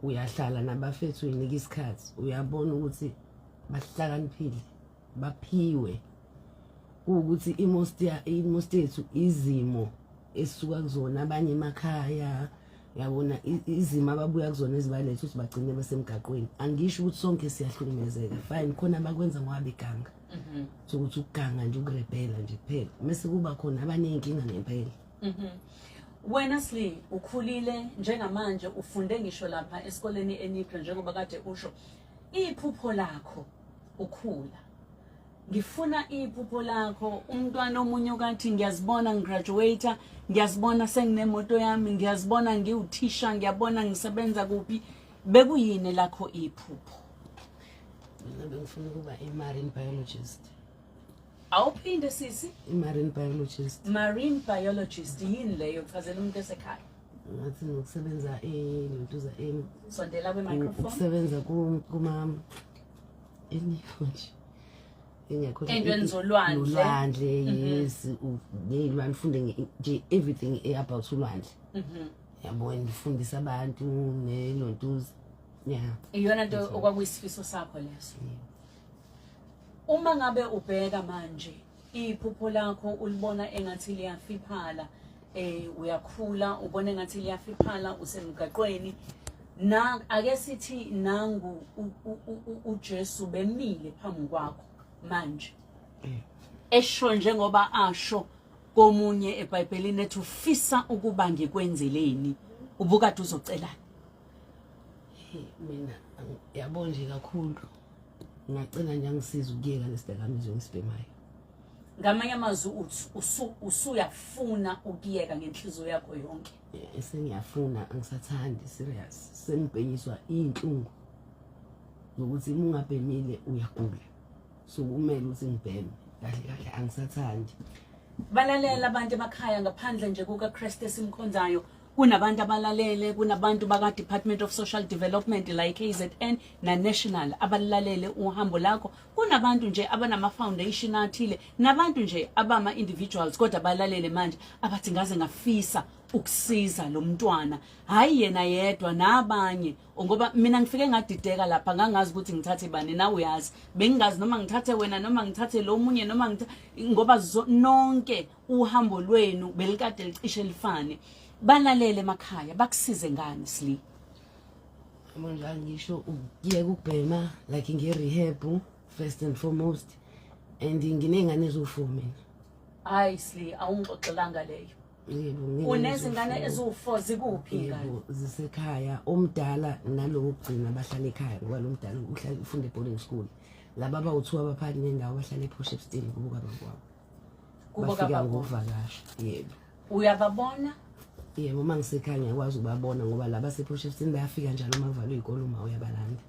uyahlala nabafethu uyinika isikhathi uyabona ukuthi bahlakaniphile baphiwe kuwukuthi imost imost yethu izimo esisuka kuzona abanye emakhaya yabona izimo ababuya kuzona ezibaletha ukuthi bagcine besemgaqweni. Angisho ukuthi sonke siyahlukumezeka, fine, khona abakwenza ngoba beganga, sokuthi ukuganga nje ukurebhela nje kuphela mese kuba khona abaney'nkinga ngempela. Wena Sli, ukhulile njengamanje, ufunde ngisho lapha esikoleni eNicro njengoba kade usho. Iphupho lakho ukhula. Ngifuna iphupho lakho umntwana omunye ukathi ngiyazibona ngigraduate, ngiyazibona senginemoto yami, ngiyazibona ngiwuthisha, ngiyabona ngisebenza kuphi. Bekuyini lakho iphupho? Mina bengifuna ukuba i-marine biologist. Awuphinde sisi. I-marine biologist. Marine biologist yini leyo? Chazela umuntu esekhaya. Ngathi ngokusebenza elontuza Sondela kwi-microphone. Ukusebenza kuma enifo nje engekho Ey'ntweni zolwandle. Nolwandle, yes, ngey'lwane ufunde nje everything about ulwandle yabo, ngifundisa abantu nelontuza, yeah. Iyona nto okwakuyisifiso sakho leso. Uma ngabe ubheka manje iphupho lakho ulibona engathi liyafiphala, uyakhula ubona engathi liyafiphala usemgaqweni, na ake sithi nangu uJesu bemile phambi kwakho manje esho njengoba asho komunye eBhayibhelini ethi ufisa ukuba ngikwenzeleni, ubukade uzocelani? Mina yabo nje kakhulu ngingacela nje angisize ukuyeka lesidakamizwa engisibhemayo. Ngamanye amazwi uthi usuyafuna ukuyeka ngenhliziyo yakho yonke. Sengiyafuna, angisathandi, serious. Sengibhenyiswa iy'nhlungu zokuthi uma ungabhemile uyagula, so kumele ukuthi ngibheme. Kahle kahle angisathandi. Balalela abantu emakhaya, ngaphandle nje kukaKristu esimkhonzayo, kunabantu abalalele, kunabantu baka-Department of Social Development la e-KZN na-national abalalele uhambo lakho, kunabantu nje abanama-foundation athile, nabantu nje abama-individuals kodwa balalele manje, abathi ngaze ngafisa ukusiza lo mntwana, hhayi yena yedwa, nabanye. Ngoba mina ngifike ngadideka lapha, ngangazi ukuthi ngithathe bani. Nawe uyazi, bengingazi noma ngithathe wena noma ngithathe lo munye noma ngoba nonke uhambo lwenu belikade licishe lifane. Balalele emakhaya, bakusize ngani, Sli? Manje ngisho ukuyeka ukubhema, like ngiye-rehab first and foremost, and nginey'ngane eziwu-4 mina. Hayi Sli, awungixoxelanga leyo. Yebo, nginey'ngane. Unezingane eziwu-4. Eziwu-4, zikuphi iy'ngane? Yebo, zisekhaya. Omdala nalo wokugcina bahlala ekhaya, ngoba lo mdala uhlala ufunda e-boarding school. Laba abawu-two abaphakathi nendawo bahlala ePort Shepstone kubo kababa Kubo bafika kababa. ngokuvakasha, yebo. Uyababona? Yebo, uma ngisekhaya ngiyakwazi ukubabona, ngoba laba sePort Shepstone bayafika njalo uma kuvalwe iy'kole, uma uyabalanda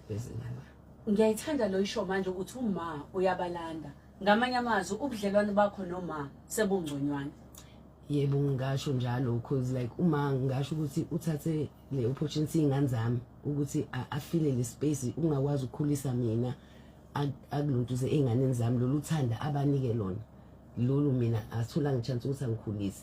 bese ngala. Ngiyayithanda lo isho manje ukuthi uma uyabalanda. Ngamanye amazwi, ubudlelwane bakho noma sebungconywana? Yebo, ngingasho njalo, cause like uma ngingasho ukuthi uthathe le opportunity iy'ngane zami ukuthi afile le space, ungakwazi ukukhulisa mina, akuluntuze ey'nganeni zami lolu thanda abanike lona lolu. Mina atholanga chance ukuthi angikhulise,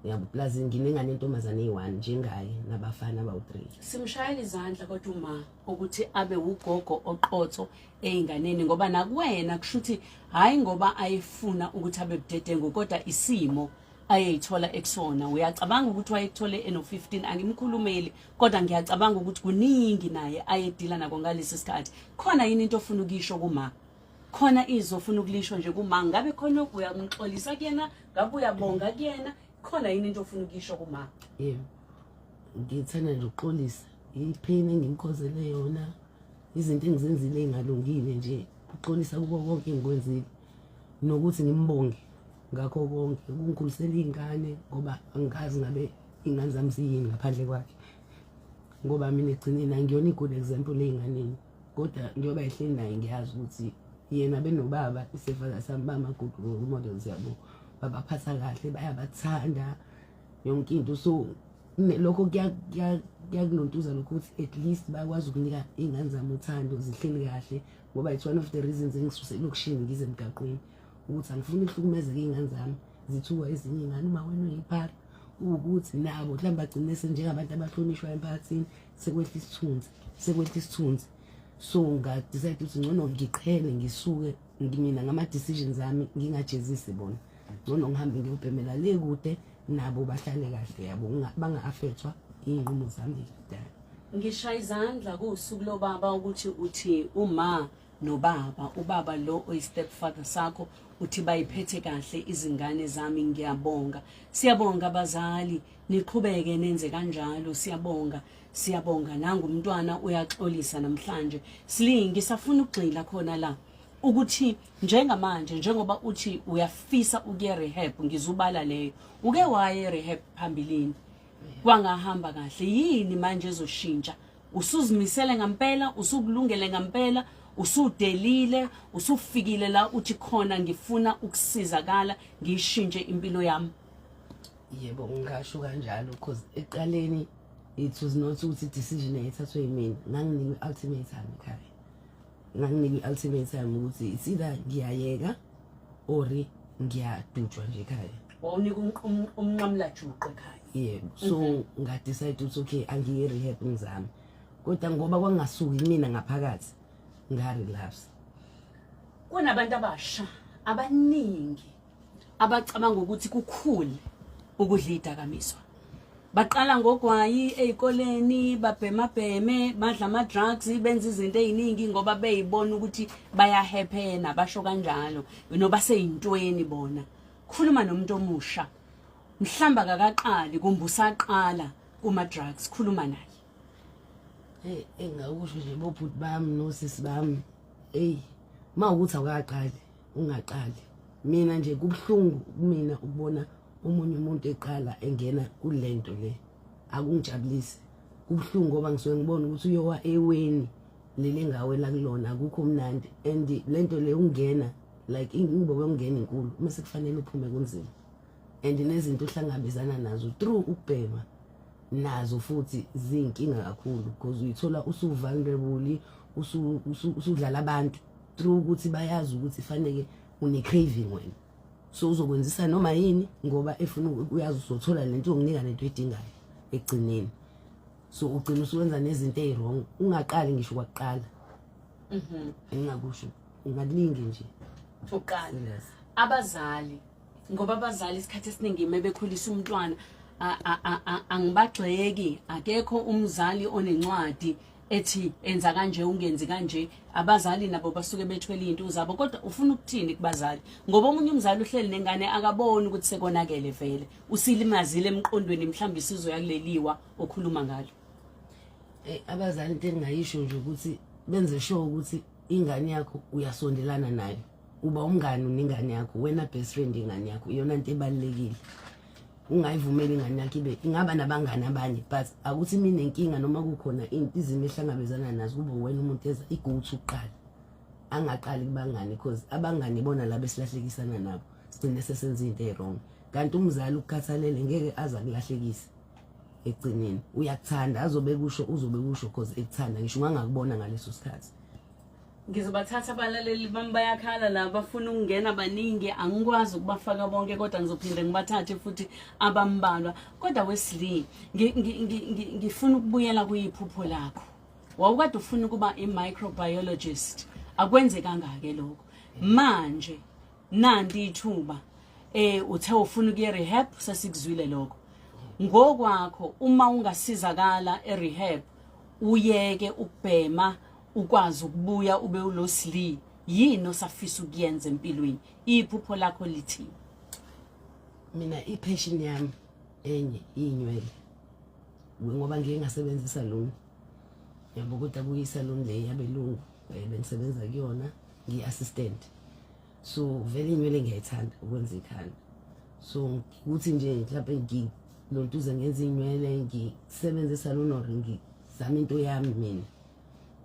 yabo. Plus nginengane entombazane eyi-one njengaye, nabafana abawu-three. Simshayela izandla kodwa uma ukuthi abe ugogo oqotho ey'nganeni, ngoba nakuwena kusho ukuthi hhayi ngoba ayefuna ukuthi abe budedengu, kodwa isimo ayeyithola ekusona. Uyacabanga ukuthi wayekuthole eno-15? Angimkhulumeli, kodwa ngiyacabanga ukuthi kuningi naye ayedila nako ngalesi sikhathi. Khona yini into ofuna ukuyisho kuma? Khona izwi ofuna ukulisho nje kuma? Ngabe khona uyamxolisa kuyena? Ngabe uyabonga kuyena? Khona yini into ofuna ukuyisho kuma? Yebo, ngithanda nje ukuxolisa iphini engimkhozele yona, izinto engizenzile ey'ngalungile nje, ukuxolisa kuko konke engikwenzile, nokuthi ngimbonge ngakho konke ukungikhulisela iy'ngane, ngoba angikazi ngabe iy'ngane zami ziyini ngaphandle kwakhe, ngoba mina ekugcineni angiyona i-good example ey'nganeni, kodwa njengoba ehleli naye ngiyazi ukuthi yena benobaba i-stepfather sami bama-good role models, yabo, babaphatha kahle, bayabathanda, yonke into. So lokho kuyakulontuza lokho ukuthi at least bayakwazi ukunika iy'ngane zami uthando, zihleli kahle, ngoba it's one of the reasons engisuse elokishini ngize emgaqweni, ukuthi angifuni ukuhlukumezeka iy'ngane zami, zithuka ezinye iy'ngane, uma wena uyiphara, kuwukuthi nabo mhlawumbe bagcine senjengabantu abahlonishwa emphakathini, sekwehla isithunzi, sekwehla isithunzi. So nga-decide ukuthi ngcono ngiqhele, ngisuke mina ngama-decisions ami, ngingajezisi bona. Ngcono ngihambe ngiyobhemela le kude nabo, bahlale kahle, yabo, banga-affectwa iy'nqumo zami kudala. Ngishaya izandla kuwusuku lobaba ukuthi uthi uma nobaba, ubaba lo oyi-stepfather sakho, uthi bayiphethe kahle izingane zami. Ngiyabonga, siyabonga abazali, niqhubeke nenze kanjalo. Siyabonga, siyabonga. Nangu umntwana uyaxolisa namhlanje. Sli, ngisafuna ukugxila khona la ukuthi njengamanje, njengoba uthi uyafisa ukuya rehab, ngizubala leyo, uke waye rehab phambilini kwangahamba kahle, yini manje ezoshintsha? Usuzimisele ngampela? Usukulungele ngampela? Usudelile? Usufikile la uthi khona ngifuna ukusizakala, ngiyishintshe impilo yami? Yebo, ngingasho kanjalo, because ekuqaleni it was not ukuthi i-decision yayithathwe yimina. Nganginikwe i-ultimatum ekhaya, nganginikwe i-ultimatum ukuthi it's either ngiyayeka or ngiyadutshwa nje ekhaya. Wawunika umnqamulajuqu ekhaya? Yebo. So nga-decide ukuthi okay, angiye rehab ngizame, kodwa ngoba kwangasuki kumina ngaphakathi, nga-relapse. Kunabantu abasha abaningi abacabanga ukuthi kukhulu ukudla idakamizwa. Baqala ngogwayi ey'koleni, babhemabheme, badla ama-drugs, benza izinto ey'ningi ngoba beyibona ukuthi bayahephena, basho kanjalo, noba seyintweni bona. Khuluma nomuntu omusha, mhlawumbe akakaqali kumbe usaqala kuma-drugs, khuluma naye. Hey, engakusho nje bobhuti bami nosisi bami, eyi, uma ukuthi awukaqali, ungaqali. Mina nje kubuhlungu kumina ukubona omunye umuntu eqala engena kulento le, akungijabulisi. Kubuhlungu ngoba ngisuke ngibona ukuthi uyowa eweni leli engawela kulona, akukho mnandi. And lento le ungena like ingubo yokungena inkulu, mase kufanele uphume kunzima. And nezinto ohlangabezana nazo through ukubhema nazo futhi ziyinkinga kakhulu, because uyithola usu-vulnerable, usudlala abantu through ukuthi bayazi ukuthi faneke une-craving wena, so uzokwenzisa noma yini ngoba efuna uyazi uzothola lento, uzokunika lento oyidingayo ekugcineni. So ugcina usuwenza nezinto eyi-wrong ungaqali ngisho kwakuqala. Engingakusho, ungalingi nje. Uqala. Serious. Abazali, ngoba abazali isikhathi esiningi mebekhulisa umntwana, angibagxeki. Akekho umzali onencwadi ethi enza kanje, ungenzi kanje. Abazali nabo basuke bethwele izinto zabo, kodwa ufuna ukuthini kubazali? Ngoba omunye umzali uhleli nengane, akaboni ukuthi sekonakele vele, usilimazile emqondweni, mhlawumbe isizo yakuleliwa okhuluma ngalo. Abazali, into engingayisho nje ukuthi benze sure ukuthi ingane yakho uyasondelana nayo, uba umngani nengane yakho, wena best friend ingane yakho, iyona nto ebalulekile. Ungayivumeli ingane yakho ibe ingaba nabangani abanye, but akuthi mina inkinga noma kukhona izimo ehlangabezana nazo, kube wena umuntu eza i-go-to kuqala, angaqali kubangani, because abangani ibona laba esilahlekisana nabo, sigcine sesenza into eyi-wrong. Kanti umzali ukukhathalele, ngeke aze akulahlekise ekugcineni, uyakuthanda, azobe kusho, uzobe kusho cause ekuthanda, ngisho ungangakubona ngaleso sikhathi. Ngizobathatha abalaleli bami, bayakhala la, bafuna ukungena baningi, angikwazi ukubafaka bonke, kodwa ngizophinde ngibathathe futhi abambalwa. Kodwa Wesley, ngifuna ukubuyela kuyiphupho lakho. Wawukade ufuna ukuba i-microbiologist, akwenze kangake lokho. Manje nanti ithuba, uthe ufuna ukuya rehab, sesikuzwile lokho. Ngokwakho, uma ungasizakala e-rehab, uyeke ukubhema, ukwazi ukubuya ube uLosli, yini osafisa ukuyenza empilweni? Iphupho lakho lithini? Mina i-passion yami enye iy'nywele, ngoba ngike ngasebenza isaluni, yabo, kodwa kuyisaluni le yabelungu, bengisebenza kuyona ngiyi-assistant. So vele iy'nywele ngiyayithanda ukwenza ikhanda, so ukuthi nje mhlawumbe ngilontuze ngenza iy'nywele, ngisebenze esaluni or ngizame into yami mina,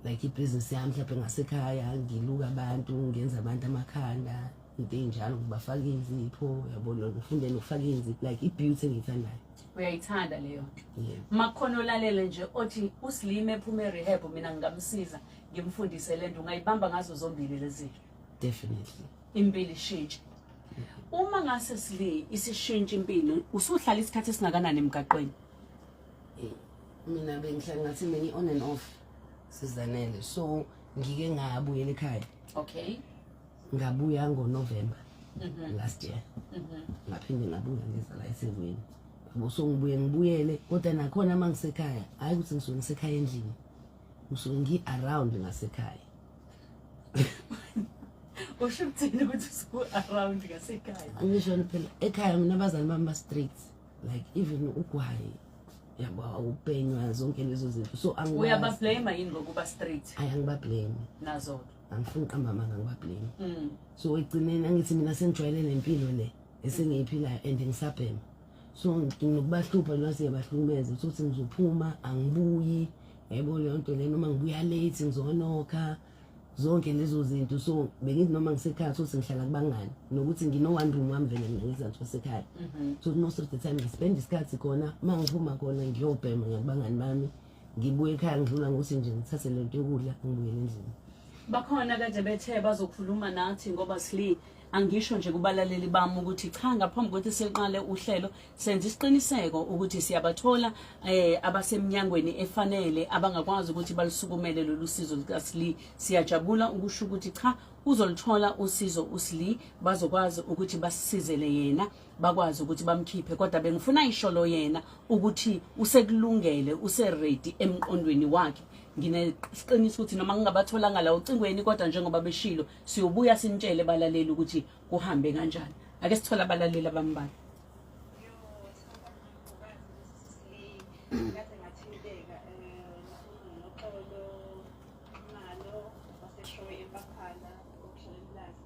like ibhizinisi yami mhlawumbe ngasekhaya, ngiluka abantu, ngenza abantu amakhanda, into ey'njalo, ngibafaka iy'nzipho, yabo, ngifunde nokufaka iy'nzipho, like i-beauty engiyithandayo. Uyayithanda leyo nto? Yeah. Makukhona olalele nje othi uSlim ephume e-rehab, mina ngingamsiza ngimfundise le nto, ungayibamba ngazo zombili lezi zinto? Definitely. Impilo ishintshe uma ngase sli isishintshe impilo. Usuhlala isikhathi esingakanani emgaqweni? Mina bengihlala ngathi bengi-on and off, sizanele, so ngike ngabuyela ekhaya. Ngabuya ngoNovember last year, ngaphinde ngabuya ngeza la eThekwini, yabo. So ngibuye ngibuyele, kodwa nakhona uma ngisekhaya, hhayi ukuthi ngisuke ngisekhaya endlini, ngisuke ngi-around ngasekhaya. Usho ukuthini ukuthi usuku-around ngasekhaya? Angisho phela ekhaya mina abazali bami ba-strict, like even ugwayi, yabo, awubhenywa, zonke lezo zinto, so angikwazi. Uyabablame yini ngokuba strict? Ayi, angibablame. Nazo. Angifuni uqamba amanga, angibablame. So ekugcineni angithi mina sengijwayele nempilo le esengiyiphilayo and ngisabhema, so nginokubahlupha noma siyabahlukumeza ukuthi ngizophuma angibuyi, yayibona leyo nto le, noma ngibuya late ngizonokha, zonke lezo zinto. So bengithi noma ngisekhaya sothi ngihlala kubangani, nokuthi ngino-one room wami vele mina ngezansi wasekhaya, so most of the time ngispend isikhathi khona. Uma ngiphuma khona ngiyobhema ngiyakubangani bami, ngibuye ekhaya, ngidlula ngokuthi nje ngithathe lento yokudla, ngibuyele endlini. Bakhona kade bethe bazokhuluma nathi, ngoba Sli, angisho nje kubalaleli bami ukuthi cha, ngaphambi kokuthi siqale uhlelo senze isiqiniseko ukuthi siyabathola abasemnyangweni efanele abangakwazi ukuthi balisukumele lolu sizo likaSli. Siyajabula ukusho ukuthi cha, uzolithola usizo uSli, bazokwazi ukuthi basisizele yena, bakwazi ukuthi bamkhiphe. Kodwa bengifuna isholo yena ukuthi usekulungele, useready emqondweni wakhe. Nginesiqiniso ukuthi noma ngingabatholanga la ocingweni, kodwa njengoba beshilo, siyobuya sinitshele balaleli ukuthi kuhambe kanjani. Ake sithole abalaleli abambalwa. Ngaze ngathinteka, noxolo Nxumalo waseShowe eMpaphala, okuhlala eMlazi.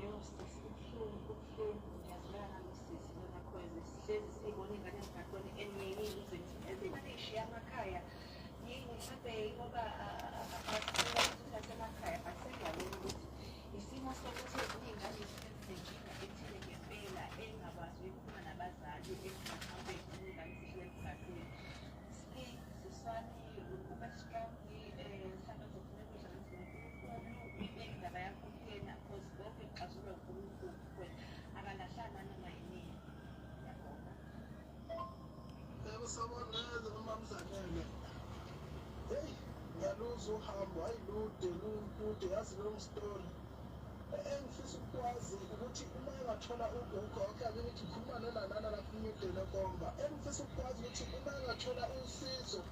Yebo sisi, kubuhlungu. Kubuhlungu, kubuhlungu. Ngiyazwela nalo sisi lona cause sihlezi siyibona iy'ngane emgaqweni and ngiyizwe ngithi ezingane ey'shiya amakhaya yini mhlampe ngoba asemakhaya but sengiyabona ukuthi isimo sokuthi ezinye iy'ngane zisuke zinenkinga ethile ngempela engakwazi ukukhuluma nabazali mhlawumbe ezinye iy'ngane zihlala emgaqweni. Sli, sisi wami ube strong mhlawumbe uzofuna ukudla noNkulunkulu ubeke indaba yakho kuyena cause konke kuxazululwa uNkulunkulu kuwena akalahlanga noma yinini. Ngiyabonga. Yebo sawubona nomamzanele. Hey, ngiyaluzwa uhambo hayi lude lude yazi long story. Engifisa ukwazi ukuthi uma engathola uGoogle okay ake ngithi ngikhuluma nonanana lapha umudeni ekomba. Engifisa ukwazi ukuthi uma engathola usizo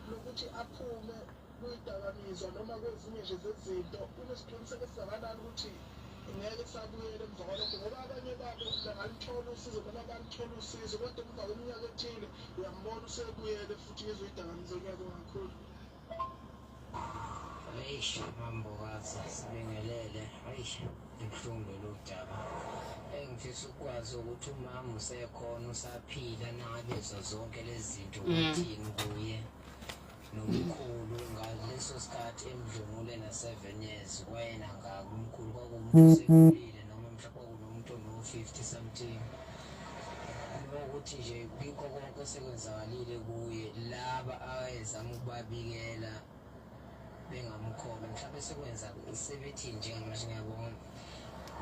lokuthi aphume kwidakamizwa noma kwezinye nje zezinto unesiqiniseko esingakanani ukuthi ngeke sabuyela emva kwalokho ngoba abanye babo bangaluthola usizo noma baluthola usizo kodwa emva kweminyaka ethile uyambona usebuyele futhi ngizwe idakamizwa. Ngiyabonga kakhulu. Eish mambokazi sibingelele. Eish libuhlungu lolu daba. Engifisa ukwazi ukuthi umama usekhona usaphila nangabezwa zonke lezi zinto uthini kuye nomkhulu ngaleso sikhathi emdlungule na-7 years kwayena ngaka umkhulu kwakuwumuntu osekhulile noma mhlawumbe kwakunomuntu ono-50 something ukuthi nje kikho konke osekwenzakalile kuye laba ayezama ukubabikela bengamkholwa mhlawumbe sekwenza sebethi njengamanje. Ngiyabonga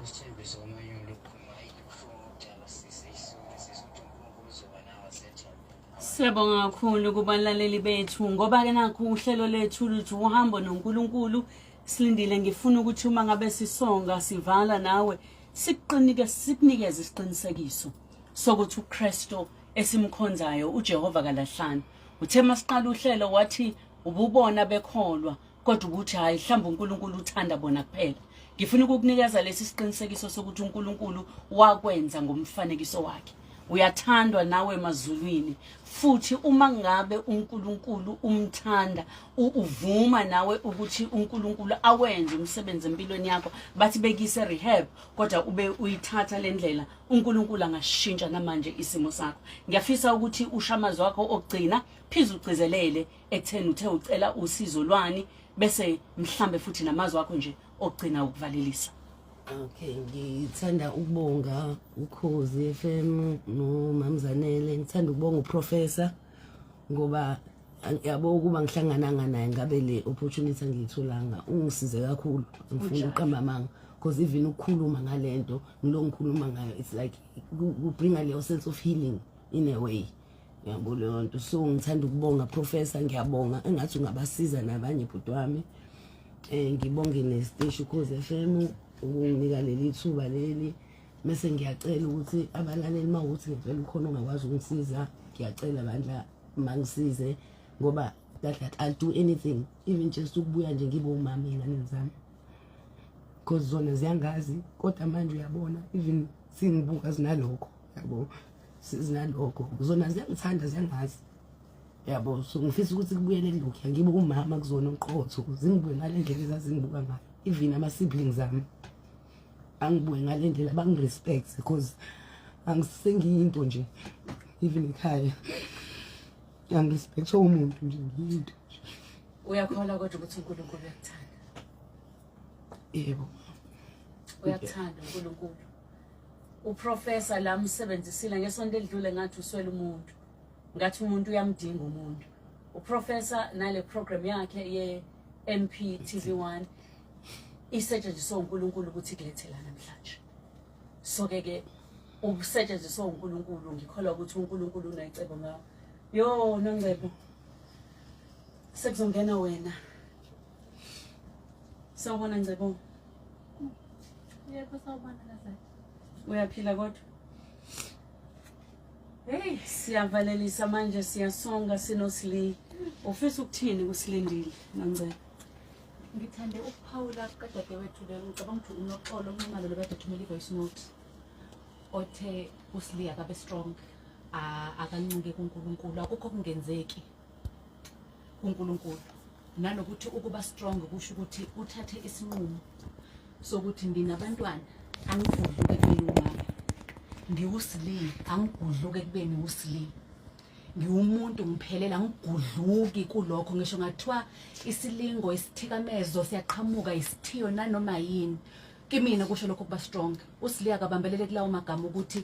isithembiso kwamanyolo ukuphuma ibuhlungu udaba sisi isonke sisi ukuthi uNkulunkulu uzoba nawe sethembe. Siyabonga kakhulu kubalaleli bethu ngoba ke nakho uhlelo lethu luthi uhambo noNkulunkulu. Silindile, ngifuna ukuthi uma ngabe sisonga sivala nawe sikuqinike sikunikeze isiqinisekiso sokuthi uKristu esimkhonzayo uJehova kalahlani. Uthe masiqala uhlelo wathi ububona bekholwa kodwa ukuthi hayi mhlawumbe uNkulunkulu uthanda bona kuphela. Ngifuna ukukunikeza lesi siqinisekiso sokuthi uNkulunkulu wakwenza ngomfanekiso wakhe, uyathandwa nawe emazulwini futhi uma ngabe uNkulunkulu umthanda uvuma nawe ukuthi uNkulunkulu awenze umsebenzi empilweni yakho, bathi bekise rehab kodwa ube uyithatha le ndlela, uNkulunkulu angashintsha namanje isimo sakho. Ngiyafisa ukuthi usho amazwi akho okugcina, phize ugcizelele ekutheni uthe ucela usizo lwani, bese mhlambe futhi namazwi akho nje okugcina ukuvalelisa. Okay, ngithanda ukubonga Ukhozi FM noMamzanele. Ngithanda ukubonga uProfessor ngoba yabo ukuba ngihlangananga naye ngabe le opportunity angiyitholanga. Ungisize kakhulu, ngifuna ukuqamba amanga because even ukukhuluma ngalento ngilo ngikhuluma ngayo, it's like kubringa leyo sense of healing in a way, yabo leyo nto. So ngithanda ukubonga Professor, ngiyabonga, engathi ungabasiza nabanye bhuti wami. Ngibonge nesiteshi Ukhozi FM ukunginika leli thuba leli. Mese ngiyacela ukuthi abalaleli, uma ukuthi ngempela ukhona ongakwazi ukungisiza, ngiyacela bandla mangisize ngoba that I'll do anything, even just ukubuya nje ngibe umama ey'nganeni zami because zona ziyangazi kodwa manje uyabona even singibuka zinalokho, yabo, zinalokho, zona ziyangithanda, ziyangazi, yabo. So ngifisa ukuthi kubuyele kulokhu ngibe umama kuzona oqotho, zingibuke ngale ndlela ezazingibuka ngayo, even ama-siblings ami angibuke ngale ndlela, bangi-respect because angisengiyinto nje, even ekhaya angirespect umuntu nje, ngiyinto nje. Uyakholwa kodwa ukuthi uNkulunkulu uyakuthanda? Yebo. Uyakuthanda uNkulunkulu. Uprofessor la msebenzisile ngesonto elidlule, ngathi uswele umuntu, ngathi umuntu uyamdinga umuntu. Uprofessor nale program yakhe ye MP TV1 isetshenziswa uNkulunkulu ukuthi kulethe la namhlanje. So ke ke ukusetshenziswa uNkulunkulu, ngikholwa ukuthi uNkulunkulu unecebo ngawo. Yo Nongcebo, sekuzongena wena. Sawubona Ngcebo. Yebo, sawubona Lazarus. Uyaphila kodwa? Hey, siyavalelisa manje, siyasonga sinoSli. Ufisa ukuthini kusilindile Nongcebo? Ngithande ukuphawula kukadadewethu lo, ngicabanga ukuthi uNoxolo Nxumalo lo kade ethumela i-voice note othe uSli akabe strong, akancike kuNkulunkulu, akukho okungenzeki kuNkulunkulu, nanokuthi ukuba strong kusho ukuthi uthathe isinqumo sokuthi nginabantwana, angivumi. Ngiwusli umama. Ngiwusli, angigudluke ekubeni usli. Ngiwumuntu ngiphelela angigudluki kulokho ngisho ngathiwa isilingo isithikamezo siyaqhamuka isithiyo nanoma yini. Kimina kusho lokho kuba strong. Usli akabambelele kulawo magama ukuthi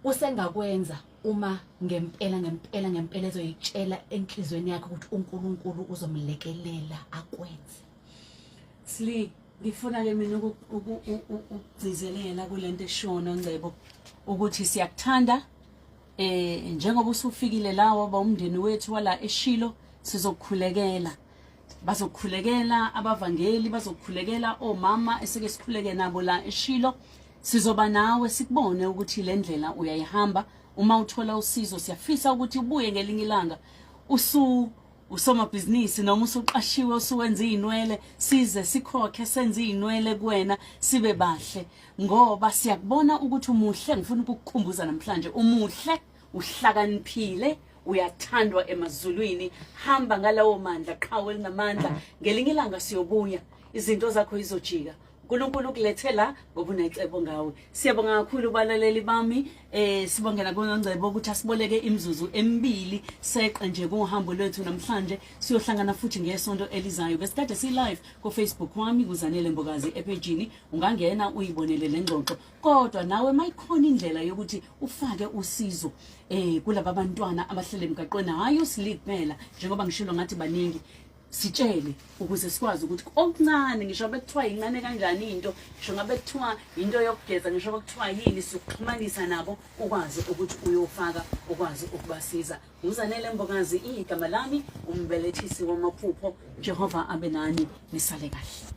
usengakwenza uma ngempela ngempela ngempela ezoyitshela enhlizweni yakhe ukuthi uNkulunkulu uzomlekelela akwenze. Sli, ngifuna ke mina ukugcizelela kulento eshiwo noNgcebo ukuthi siyakuthanda eh njengoba usufikile la waba umndeni wethu wala eShilo sizokukhulekela bazokukhulekela abavangeli bazokukhulekela omama esike sikhuleke nabo la eShilo sizoba nawe sikubone ukuthi le ndlela uyayihamba uma uthola usizo siyafisa ukuthi ubuye ngelinye ilanga usu usomabhizinisi noma usuqashiwe usuwenza izinwele size sikhokhe senze izinwele kuwena sibe bahle ngoba siyakubona ukuthi umuhle ngifuna ukukukhumbuza namhlanje umuhle uhlakaniphile uyathandwa emazulwini hamba ngalawo mandla qhawe elinamandla ngelinye ilanga siyobuya izinto zakho izojika uNkulunkulu ukulethe la ngoba unecebo ngawe siyabonga kakhulu balaleli bami eh sibongela kuNongcebo ukuthi asiboleke imizuzu emibili seqe nje kuhambo lwethu namhlanje siyohlangana futhi ngesonto elizayo besikade si live ku Facebook wami kuZanele Mbokazi epejini ungangena uyibonele lengxoxo kodwa nawe mayikhona indlela yokuthi ufake usizo eh kulaba bantwana abahlele emgaqweni hayi usili kuphela njengoba ngishilo ngathi baningi sitshele ukuze sikwazi ukuthi okuncane ngisho bekuthiwa yincane kanjani into ngisho ngabe kuthiwa into yokugeza ngisho bekuthiwa yini sikuxhumanisa nabo ukwazi ukuthi uyofaka ukwazi ukubasiza nguzanele mbokazi igama lami umbelethisi wamaphupho jehova abe nani nisale kahle.